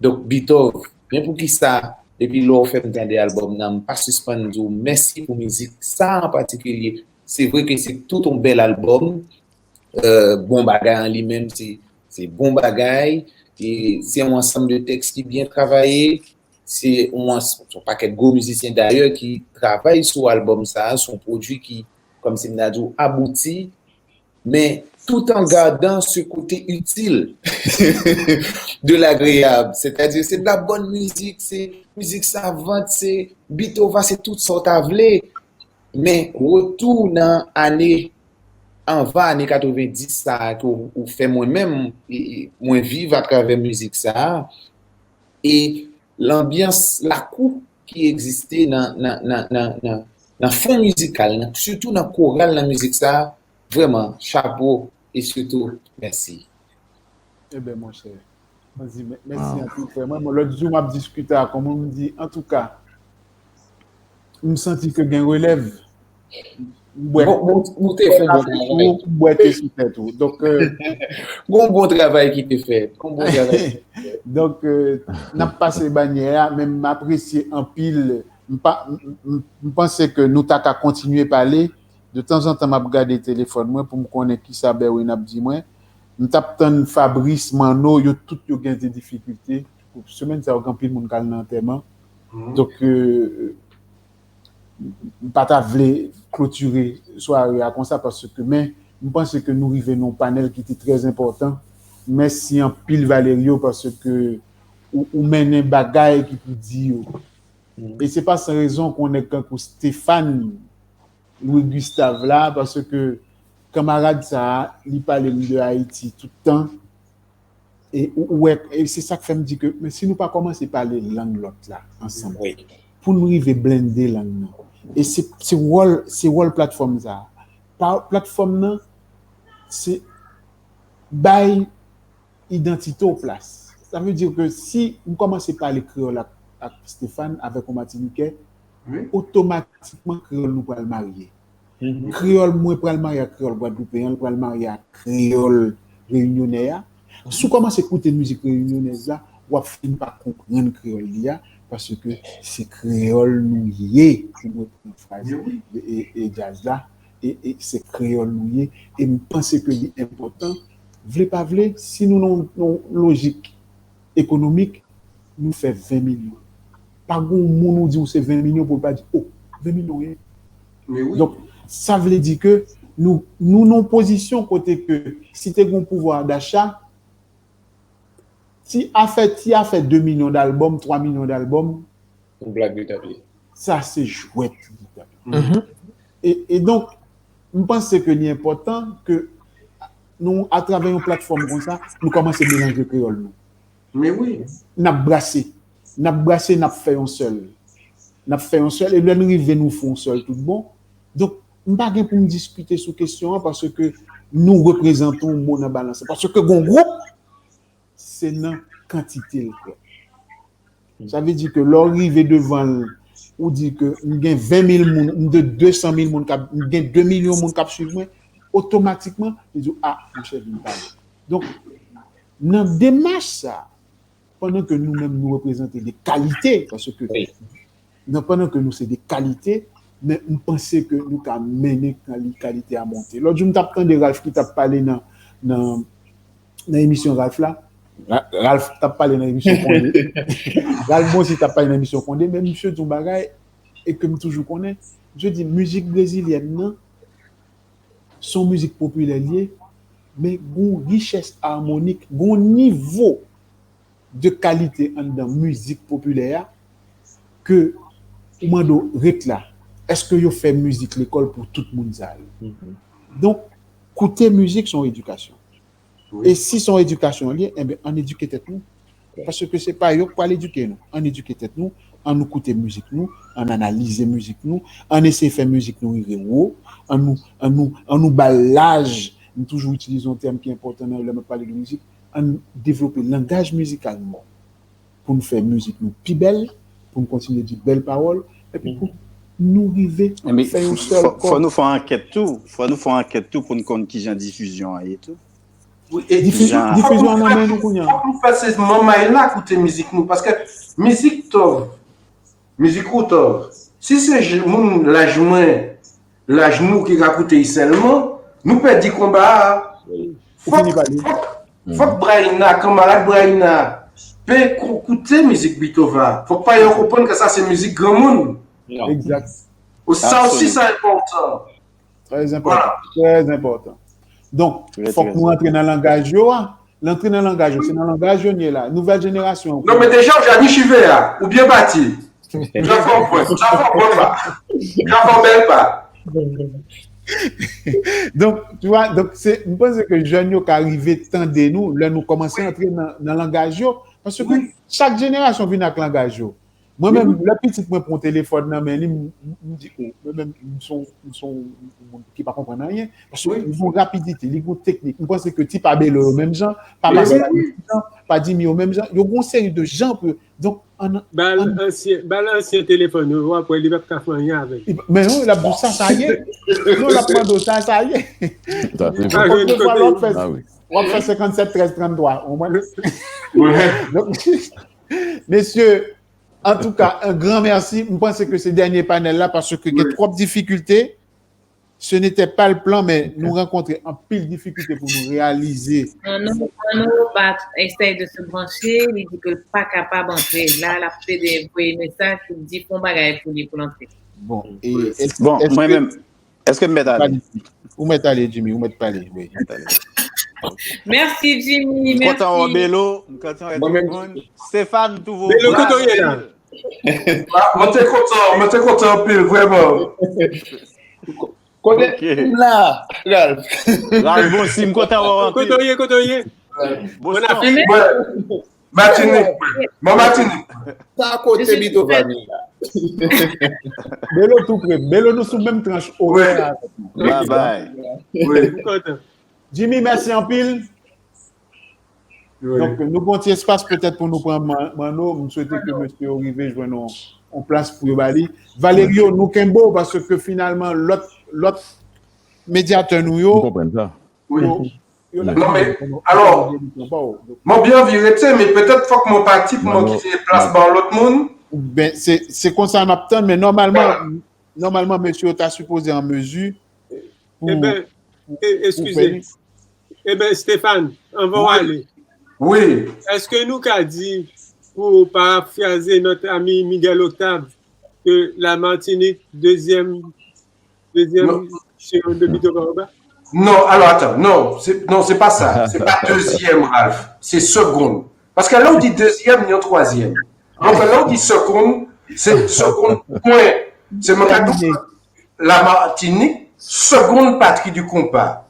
Donk, Beethoven, men poukisa, depi lè w fè m tande albòm nan, m pa sispann di w mèsi pou mizik sa an patikilye. Se vre ke se tout yon bèl albòm. Bon Bagay an li menm, se, se bon bagay. E se yon ansanm de tèks ki byen travaye. Se yon, se yon pakèt gwo mizisyen dayè ki travay sou albòm sa a, se yon pwodui ki, kòmsi m ta di w, abouti. Men tout en gardant ce côté utile de l'agréable. Sètadi, se de la bòn mizik, se mizik savant, se Beethoven, se tout sa w ta vle. Men retou nan ane, anvan ane katrevenndis sa a ke w fè mwen menm, mwen viv atravè mizik sa a. E lanbyans lakou ki egziste nan, nan, nan, nan, nan, nan fon mizikal, nan, sitou nan koral nan mizik sa a, vrèman, chapo e sitou, mèsi. Eben, monchè, mwen di, mèsi anpil, frè mwen. Lòt jou, m ap diskite ak yon moun, m di, antouka, m santi ke gen relèv. Bon, bon, nou te fè yon bon travay. Bwè te sou tèt ou. Donk, gon bon travay ki te fèt. Gon bon travay. Donk, n ap pase banyè a, men m apresye anpil. M pa, m, m, m panse ke nou ta ka kontinye pale. De tanzantan, m ap gade telefòn mwen pou m konnen kisa Berwin ap di mwen. M t ap tann Fabrice, Manno, yo tout yo gen de difikilte. Semèn sa yo, gen anpil moun k al nan antèman. Donk, m pa ta vle klotire sware a konsa, paske, men, m panse ke nou rive nan yon panèl ki te trè enpòtan. Mèsi anpil, Valerio, paske ou, ou mennen bagay ki pou di yo. E se pa san rezon ke yon nèg tankou Stéphane Louis Gustave la, paske kanmarad sa a, li pale m de Ayiti tout tan. E ou, ou wè, e se sa k fè m di ke, men si nou pa kòmanse pale lang lòt la ansanm, pou nou rive blende lang nan. E se, se wòl, se wòl platfòm sa a. Pa, platfòm nan, se bay idantite w plas. Sa vle di ke si m kòmanse pale kreyòl ak, ak Stéphane, avèk yon Matinikè, otomatikman kreyòl nou pral marye. Kreyòl mwen pral marye ak kreyòl gwadloupeyen an, l pral marye ak kreyòl reyinnyonè a. Si w kòmanse koute mizik reyinnyonèz la, w ap fin pa konprann kreyòl li a, paske se kreyòl nou ye, pou m reprann fraz e, e, e djaz la. e, e se kreyòl nou ye, e m panse ke li enpòtan. Vle pa vle, si nou nan yon lojik ekonomik, nou fè ven milyon. Pa gen yon moun ou di ou se ven milyon pou l pa di, oh, ven milyon, wi. Donk, sa vle di ke nou, nou nan yon pozisyon kote ke si te gen yon pouvwa dacha, ti afè, ti afè de milyon dalbòm, twa milyon dalbòm, yon blag li t ap ye. Sa se jwèt li t ap ye. E, e donk, m panse ke li enpòtan ke nou, atravè yon platfòm konsa, nou kòmanse melanje kreyòl nou. Men wi. N ap brase. N ap brase, n ap fè yon sèl. N ap fè yon sèl, e lè n rive, nou fè yon sèl tout bon. Donk, m pa gen pou m diskite sou kesyon an, paske nou reprezante yon mo nan balans lan. Paske gen yon gwoup, se nan kantite l kwè. Sa vle di ke lè w rive devan l, ou di ke m gen ven mil moun, m de de san mil moun k ap, m gen de milyon moun k ap swiv mwen, otomatikman, li di, ah, monchè, vin pale. Donk, nan demach sa, pandan ke nou menm nou reprezante de kalite, paske nan, pandan ke nou se de kalite, men m panse ke nou ka mennen kali-, kalite a monte. Lòt jou, m t ap tande Ralph ki t ap pale nan, nan, nan emisyon Ralph la. Ra-, Ralph t ap pale nan emisyon Konde. Ralph Bonzi t ap pale nan emisyon Konde, men misye di yon bagay e ke m toujou konnen. Misye di mizik brezilyèn nan, se yon mizik popilè l ye, men gon richès amonik, gon nivo de kalite anndan mizik popilè a ke ou mande w ret la. Èske yo fè mizik lekòl pou tout moun sa yo? Donk, koute mizik se yon edikasyon. E si se yon edikasyon l ye, enben, ann edike tèt nou. Paske se pa yo k pral edike nou. Ann edike tèt nou, ann nou koute mizik nou, ann analize mizik nou, ann eseye fè mizik nou rive wo, ann nou, ann nou, ann nou ba l laj. M toujou itilize yon tèm ki enpòtan nan lè m ap pale de mizik, ann devlope langaj mizikal nou pou n fè mizik nou pi bèl, pou n kontinye di bèl pawòl, epi pou nou rive fè yon sèl kò. Fò nou fè yon ankèt tou, fò nou fè yon ankèt tou pou n konn kijan difizyon an ye tou. Wi, e difizyon an nan men nou kounye a. Fòk nou fè se manmay la koute mizik nou, paske mizik Tòv, mizik ou Tòv, si se moun laj mwen, laj nou ki ka koute l sèlman, nou pèdi konba a. Fòk, fòk, fòk Brayna, kanmarad Brayna, pe kou-, koute mizik Beethoven. Fòk pa yo konprann ke sa se mizik granmoun. Sa osi, sa enpòtan. Trè enpòtan. Trè enpòtan. Donk, fòk nou antre nan langaj yo a. Antre nan langaj yo. Se nan langaj yo n ye la. Nouvèl jenerasyon an. Non, men deja, ou ja ni chive a. Ou byen pati. Ou ja fè yon pwen. Ou ja fè yon pwen pa. Ou ja fè yon bèl pa. Donk, tu vois, donk, se, m panse ke jèn yo ka rive tande nou lè nou kòmanse antre nan, nan langaj yo. Paske chak jenerasyon vin ak langaj yo. Mwen menm, lè pitit mwen pran telefòn nan men li, m, m, m di, oh, mwen menm, m son, m son moun ki pa konprann anyen. Paske li gon rapidite, li gon teknik. M panse ke ti pa Belo yo menm jan, pa Pascal yo menm jan, pa Jimmy yo menm jan. Yo gon seri de jan pou yo. Donk, an, ba l ansyen, ba l ansyen telefòn yo, w ap wè li p ap ka fè anyen avèk. Men non, l ap di sa, sa ye. Non, l ap mande w sa, sa ye. Konbyen fwa lè w ap fè, w ap fè senkannsèt trèz tranntwa, ou konprann? Donk, mesye, antouka, un grand merci. M panse ke se dènye panèl la, paske gen twòp difikilte. Ce n'était pas le plan, men nou rankontre anpil difikilte pou nou reyalize. An nou, an nou pa eseye de se branche, li di ke l pa kapab antre. La, l ap plede voye mesaj pou l di fè yon bagay pou li, pou l antre. Bon, e, bon, mwen menm, èske m mèt ale? Ou mèt ale, Jimmy, ou mèt pale, wi, mèt ale. Mèsi, Jimmy, mèsi. M kontan wè Belo, m kontan wè tout moun. Stéphane, touvo Belo, kote w ye la? Mwen te kontan, mwen te kontan anpil, vrèman. Kote m la, Ralph? Ralph, bon, si m kontan wè w anpil. Kote w ye, kote w ye? Boston. Mwen, Matinik, mwen. Mwen Matinik. Sa kote Beethoven la? Belo tou pre. Belo nou sou menm tranch orè avèk nou. Bye bye. Wi. M kontan. Jimmy, mèsi anpil. Donk, nou gon ti espas petèt pou nou pran Manno. M swete ke mesye yo rive jwenn yon, yon plas pou yo ba li. Valerio, nou kenbe w paske finalman lòt, lòt medyatè nou yo, yo, yo la. Non, men, alò, mwen byen anvi rete, men petèt fòk mwen pati pou mwen kite plas ba yon lòt moun. Ben, se, se konsa n ap tann, men nòmalman, nòmalman, mesye yo ta sipoze an mezi Ebyen, eskize. Ebyen, Stéphane, anvan w ale, wi, èske nou ka di, pou parafraze notre ami Miguel Octave, que la Martinique, deuxième, deuxième chez de Bito Baoba? Non, alors attends, non, c'est, non, c'est pas ça. C'est pas deuxième, Ralph. C'est seconde. Parce que là, on dit deuxième, il y a troisième. Donc là, on dit seconde, c'est seconde point. C'est mon cadeau. La Martinique, seconde patrie du compas.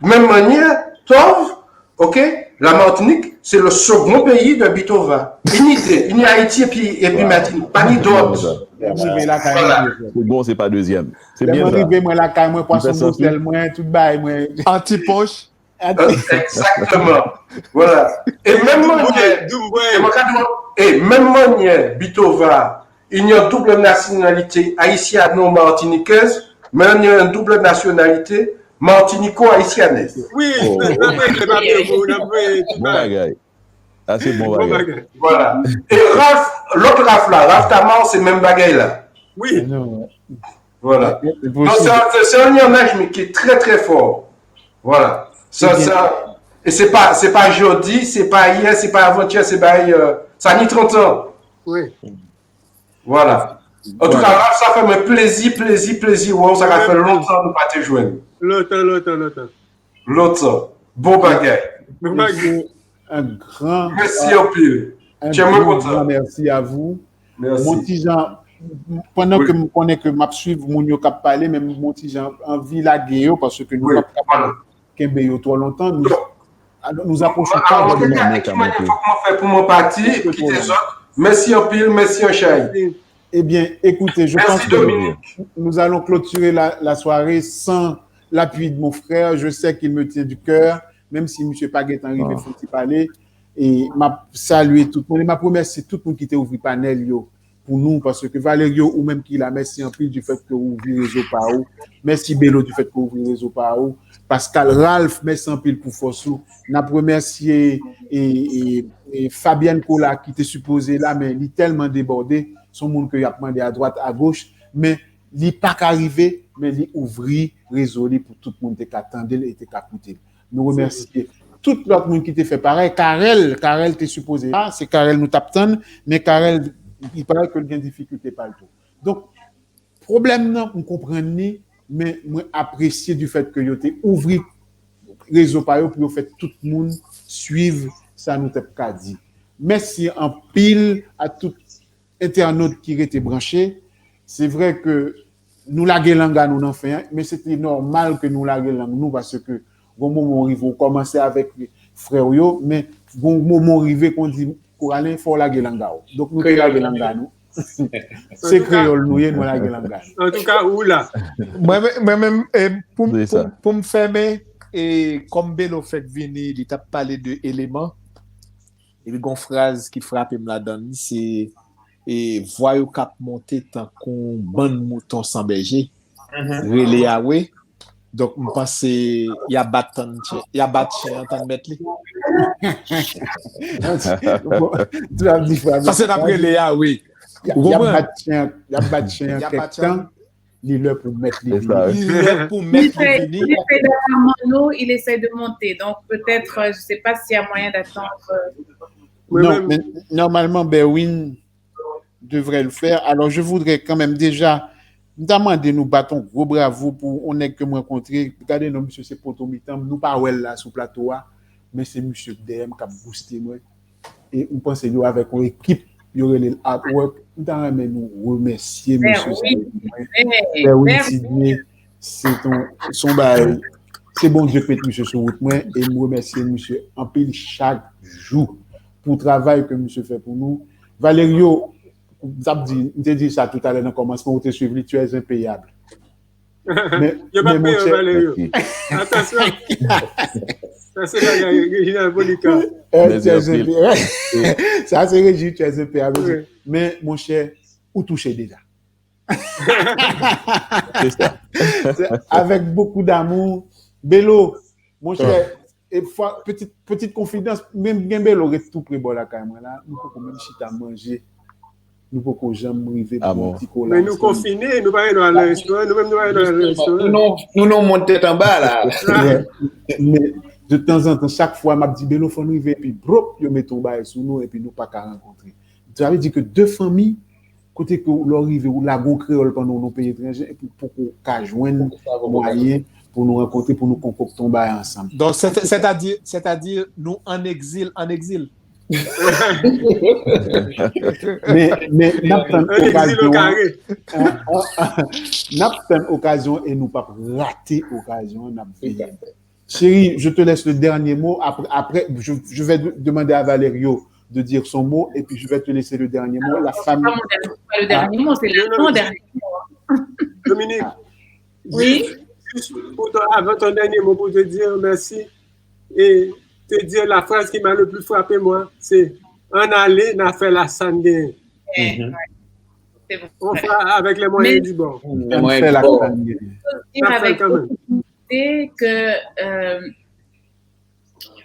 Menm mannyè, Tòv, ok, la Martinique, c'est le second pays de Bitova. Ini de, ini Ayiti epi, epi Matinik, pa ni dòt. Lè m rive lakay mwen, Segon, se pa dezyèm. Se byen sa. Lè m rive mwen lakay mwen, pwason boutel mwen, tout bagay mwen. Antipoch. Exactement. Voilà. E menm mannyè, e menm mannyè, Bitova, il y a une double nationalité haïtiano-martiniquaise, mais il y a une double nationalité martinico-haïtianaise. Wi, n ap regle papye pou n ap voye ti bagay. Sa se bon bagay. Voilà. E Ralph, lòt Ralph la, Ralph Tamar, se menm bagay la. Wi. Voilà. Donc c'est un lianaj, mais qui est très très fort. Voilà. Ça, ça, et c'est pas, c'est pas jodi, c'est pas hier, c'est pas avant-hier, c'est pas hier. Ça ni trente ans. Wi. Voilà. Antouka, Ralph, sa fè mwen plezi, plezi, plezi. Wè, sa ka fè lontan nou pa te jwenn. Lontan, lontan, lontan. Lontan. Bon bagay. Bon bagay. Mèsi anpil. Tchè, mwen kontan. Mèsi a vou. Mwen ti jan, pandan ke m konnen ke m ap swiv moun yo k ap pale, men mwen ti jan anvi lage yo, paske nou p ap kapab kenbe yo twò lontan. Nou, nou apwoche pa de Ki manyè fòk mwen fè pou mwen pati, kite zòt? Mèsi anpil, mèsi anchay. Eh bien, écoutez, je pense que nous allons clôturer la, la soirée sans l'appui de mon frère. Je sais qu'il me tient du cœur, menm si misye pa gentan rive fè ti pale. E m ap salye tout moun, e m ap remèsye tout moun ki te ouvri panèl yo pou nou, paske Valerio, ou menm ki la, mèsi anpil du fait ke ou ouvri rezo pa ou. Mèsi Belo du fait ke ou ouvri rezo pa ou. Pascal, Ralph, mèsi anpil pou fòs ou. N ap remèsye e, e, e Fabienne Cola ki te sipoze la, men li tèlman debòde, se yon moun ke y ap mande adwat, agoch, men li pa ka rive, men li ouvri rezo li pou tout moun te ka tande l e te ka koute l. Nou remèsye tout lòt moun ki te fè parèy. Karèl, Karèl te sipoze la, se Karèl nou t ap tann, men Karèl, li parèt ke l gen difikilte pa l tou. Donk, pwoblèm nan, m konprann li, men mwen apresye du fait ke yo te ouvri rezo pa yo pou yo fè tout moun swiv sa nou t ap ka di. Mèsi anpil a tout entènot ki rete branche. Se vre ke nou lage langa nou nan fen an, men se te nòmal ke nou lage lang nou, paske gon moman w rive, w kòmanse avèk frè w yo, men gon moman w rive, kon di, Koralen, fò w lage langa w. Donk, nou te lage langa nou. Se kreyòl nou ye, nou lage langa nou. Antouka, ou la. Mwen menm, pou m fèmen, e kòm Belo fèk vini, li t ap pale de eleman. Epi gon fraz ki frape m ladan li, se e vwa yo k ap monte tankou bann mouton san bèje, rele Yawe. Donk, m panse y a bat tann chen, y a bat chen an tann mèt li. Paske n ap rele Yawe. Ou konprann? Y ap bat chen an kèk tan. Li lè pou mèt li vini. Li lè pou mèt li vini. Il essaie de, il essaie de monter. Donc peut-être, euh, je sais pas s'il y a moyen d'attendre. Non, mais normalement, Berwin devrait le faire. Alors, je voudrais quand même déjà, m ta mande nou bat yon gwo bravo pou yon nèg ke m rankontre. Gade non, misye se poto mitan m. Nou pa wè l la sou plato a, men se misye k dèyè m k ap bouste mwen. E m panse yo avèk yon ekip, yo rele l Artwork. M ta renmen nou remèsye mesye sa yo pou mwen. Berwin Sidney, se ton, se yon bagay, se Bondye k met misye sou wout mwen, e m remèsye misye anpil chak jou pou travay ke misye fè pou nou. Valerio, m t ap di, m te di sa toutalè nan kòmansman, ou te swiv li, tu es impayable. Yo pa peye Valerio. Atansyon. Sa se bagay Reginald Bolikan. Sa se Reji, tu es impayable. Men, monchè, ou touche deja. Avèk bokou damou. Belo, monchè, e fwa, pitit, pitit konfidans, menm gen Belo ret tou pre bò lakay mwen la, nou poko menm chita manje. Nou poko janm rive pran yon ti kola ansanm. Men nou konfine, nou pa gen dwa al nan restoran, nou menm nou pa gen dwa al nan restoran. Nou nan yon mond tèt anba la. Men, de tanzantan, chak fwa m ap di, Belo, fò n rive, epi brop, yo mete yon bagay sou nou, epi nou pa ka rankontre. Sa vle di ke de fanmi, kote ke lè w rive, ou lage yon kreyòl pandan w nan yon peyi etranje, epi w poko ka jwenn mwayen pou nou rankontre, pou nou konkokte yon bagay ansanm. Donk, sètadi, sètadi, nou an egzil, an egzil. Men, men, n ap tann okazyon an. N ap tann okazyon e nou p ap rate okazyon an, n ap veye. Chérie, je te laisse le dernier mot. Après, après je, je vais de- demander à Valerio de dire son mot et puis je vais te laisser le dernier mot. La famille. Le dernier mot, c'est l'avant-dernier mot. Dominique, Oui. Juste pour ton, avant ton dernier mot, pour te dire merci et te dire la phrase qui m'a le plus frappé, moi, c'est en aller, n'a fait la sanne. Eh, ouais. C'est bon. On fera avec les moyens du bord. On fait la famille. Dire avec beaucoup d'humilité que euh,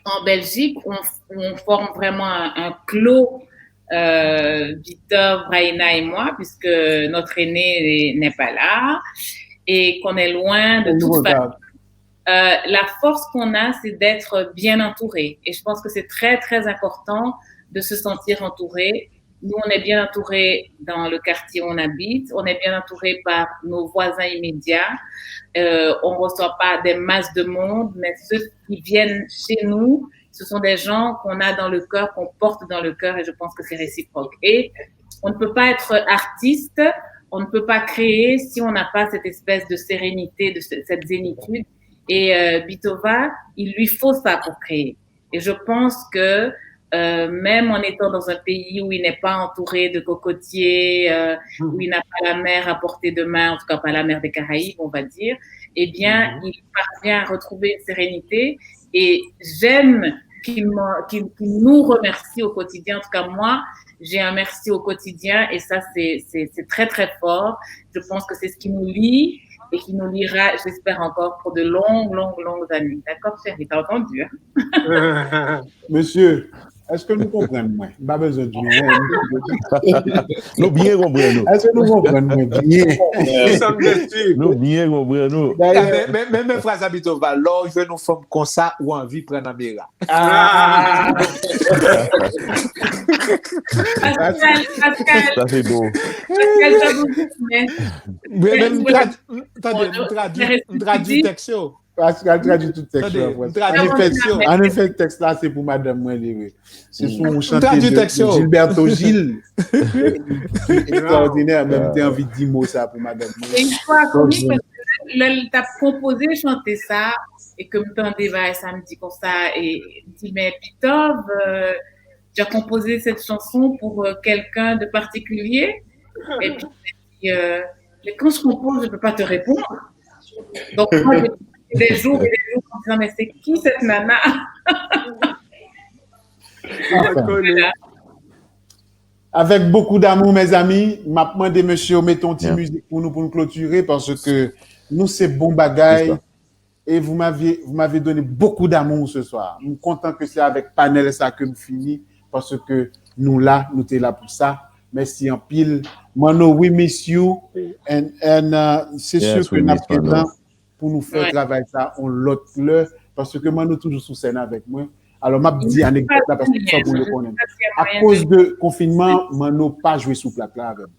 en Belgique, on, on forme vraiment un, un clos, euh, Victor, Braïna et moi, puisque notre aîné n'est pas là et qu'on est loin de toute famille. Euh, la force qu'on a, c'est d'être bien entouré. Et je pense que c'est très, très important de se sentir entouré. Nous, on est bien entouré dans le quartier où on habite, on est bien entouré par nos voisins immédiats. Euh, on ne reçoit pas des masses de monde, mais ceux qui viennent chez nous, ce sont des gens qu'on a dans le cœur, qu'on porte dans le cœur, et je pense que c'est réciproque. Et on ne peut pas être artiste, on ne peut pas créer si on n'a pas cette espèce de sérénité, de ce- cette zénitude. Et euh, Bitova, il lui faut ça pour créer. Et je pense que euh, même en étant dans un pays où il n'est pas entouré de cocotiers, euh, où il n'a pas la mer à portée de main, en tout cas pas la mer des Caraïbes, on va dire, eh bien, il parvient à retrouver une sérénité. Et j'aime qu'il me- qu'il- qu'il nous remercie au quotidien. En tout cas, moi, j'ai un merci au quotidien et ça, c'est c'est- c'est très, très fort. Je pense que c'est ce qui nous lie et qui nous liera, j'espère encore, pour de longues, longues, longues années. D'accord, chérie, t'as entendu, hein? Mesye, èske nou konprann mwen? M pa bezwen di nou anyen. Nou byen konprann nou. Èske nou konprann mwen byen? Nous sommes des types. Nou byen konprann nou. Dayè, Men men- men fraz Abitova, lè w jwenn yon fanm konsa, ou anvi pran nan mera. ah, Pascal, Pascal, Sa se bon. Pascal, t'as beaucoup, mais Men men m trad- m- tande, m tradui- m tradui tèks yo. Pascal tradui tout tèks yo an fransè. An efè, an efè, tèks la se pou madanm mwen li, wi. Se sou yon chante de Gilberto Gil. Ekstraòdinè, men m te anvi di mo sa pou madanm mwen. C'est une histoire comique parce que lè l t ap konpoze chante sa e ke m tande bagay sa, m di konsa, e m di, mais Bitov, euh, tu as composé cette chanson pour euh, quelqu'un de particulier? Et puis, euh, mais quand je compose, je ne peux pas te répondre. Donc, moi, j'ai des jours et des jours en disant, mais c'est qui cette nana? Avèk bokou damou, mezanmi, m ap mande mesye yo mete yon ti mizik pou nou, pou nou klotire, paske nou se bon bagay. Et vous m'avez, vous m'avez donné beaucoup d'amour ce soir. M kontan ke se avèk panèl sa ke m fini, paske nou la, nou te la pou sa. Mèsi anpil. Manno, we miss you. And, and uh, se si ke n ap gentan pou nou fè travay sa yon lòt lè, paske Manno toujou sou sèn avèk mwen. Alò, m ap di anekdòt la paske fòk moun yo konnen. Akoz de konfinman, Manno pa jwe sou plat la avè m.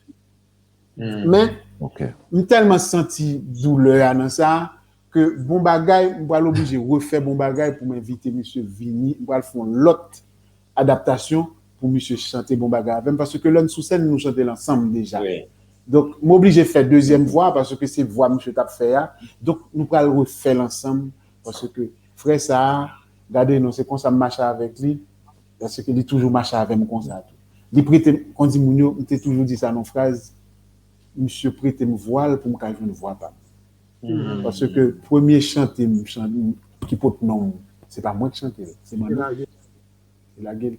Men, m tèlman santi doulè a nan sa, ke bon bagay, m pral oblije refè bon bagay pou m envite misye vini, m pral fè yon lòt adaptasyon pou misye chante bon bagay avè m, paske lè n sou sèn, nou chante l ansanm deja. Donk, m oblije fè dezyèm vwa, paske se vwa misye t ap fè a. Donk, nou pral refè l ansanm, paske frè sa a, gade non, se konsa m mache avèk li, paske li toujou mache avè m konsa tou. Li prete m, kon di moun yo, m te toujou di sa nan fraz, misye prete m vwa l pou m ka jwenn vwa pa m. Paske premye chante m chante, ki pot non m, se pa mwen ki chante l, se Manno. Li lage l.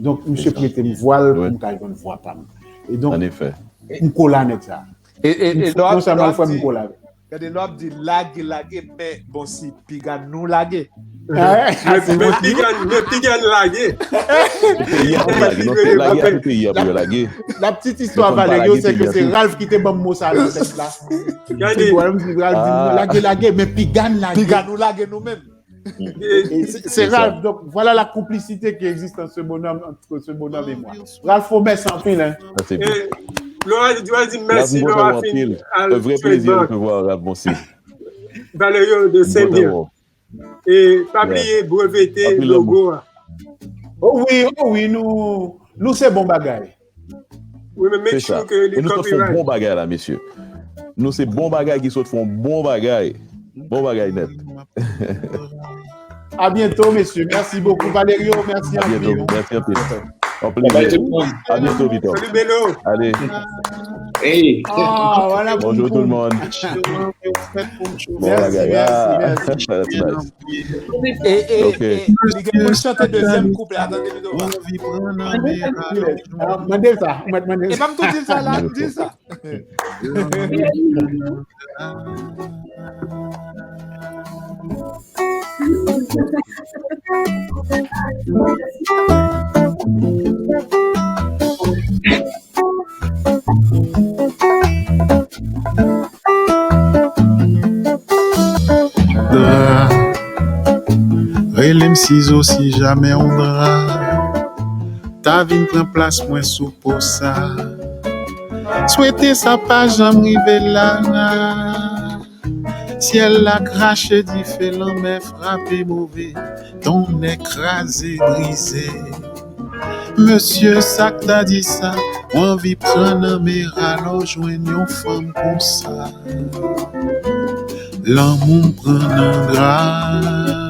Donk, misye prete m vwa l pou m ka jwenn vwa pa m. E donk, m kola nèg sa. Non sèlman l fè m kola avè l. Gade, lè w ap di lage, lage, men bon, si piga nou lage. Men piga, men piga n lage. Peyi a pou lage, non, se lage a pou peyi a pou yo lage. La petite histoire, Valerio, se ke se Ralph ki te ban m mo sa nan tèt la. Gade. Ralph di, lage, lage, men piga n lage. Piga nou lage nou menm. C'est rare. Donc, voilà la complicité qui existe entre ce bonhomme, entre ce bonhomme et moi. Ralph, fò mèsi anpil, hein. Lora di, Lora di mèsi, Lora fin. Un vrai plaisir de te voir, Ralph Boncy. Valerio de Saint-Bien. E pa bliye brevete logo a. Oh wi, oh wi, nou, nou se bon bagay. Wi, men make sure ke li copyright. E nou sot fè yon bon bagay la, mesye. Nou se bon bagay ki sot fè yon bon bagay. Bon bagay nèt. À bientôt, messieurs. Merci beaucoup, Valerio. Merci anpil. Merci anpil. Un plaisir. À bientôt, Victor. Salut, Belo. Allez. Bonjour tout le monde. Bon bagay. Merci, merci. That's nice. E, e, e, li gen pou l chante dezyèm kouplè a, tande Ludo. Mande l sa, mwen mande l sa. E pa m tou di l sa la, m di l sa. Dra, rele m sizo si jamè yon dra ta vin pran plas mwen sou po sa. Swete sa pa janm rive la. Syèl la krache dife, lanmè frape move, tonnè kraze brize. Mesye, sa k ta di sa? W anvi pran nan mera lè w jwenn yon fanm konsa. Lanmou m pran nan dra.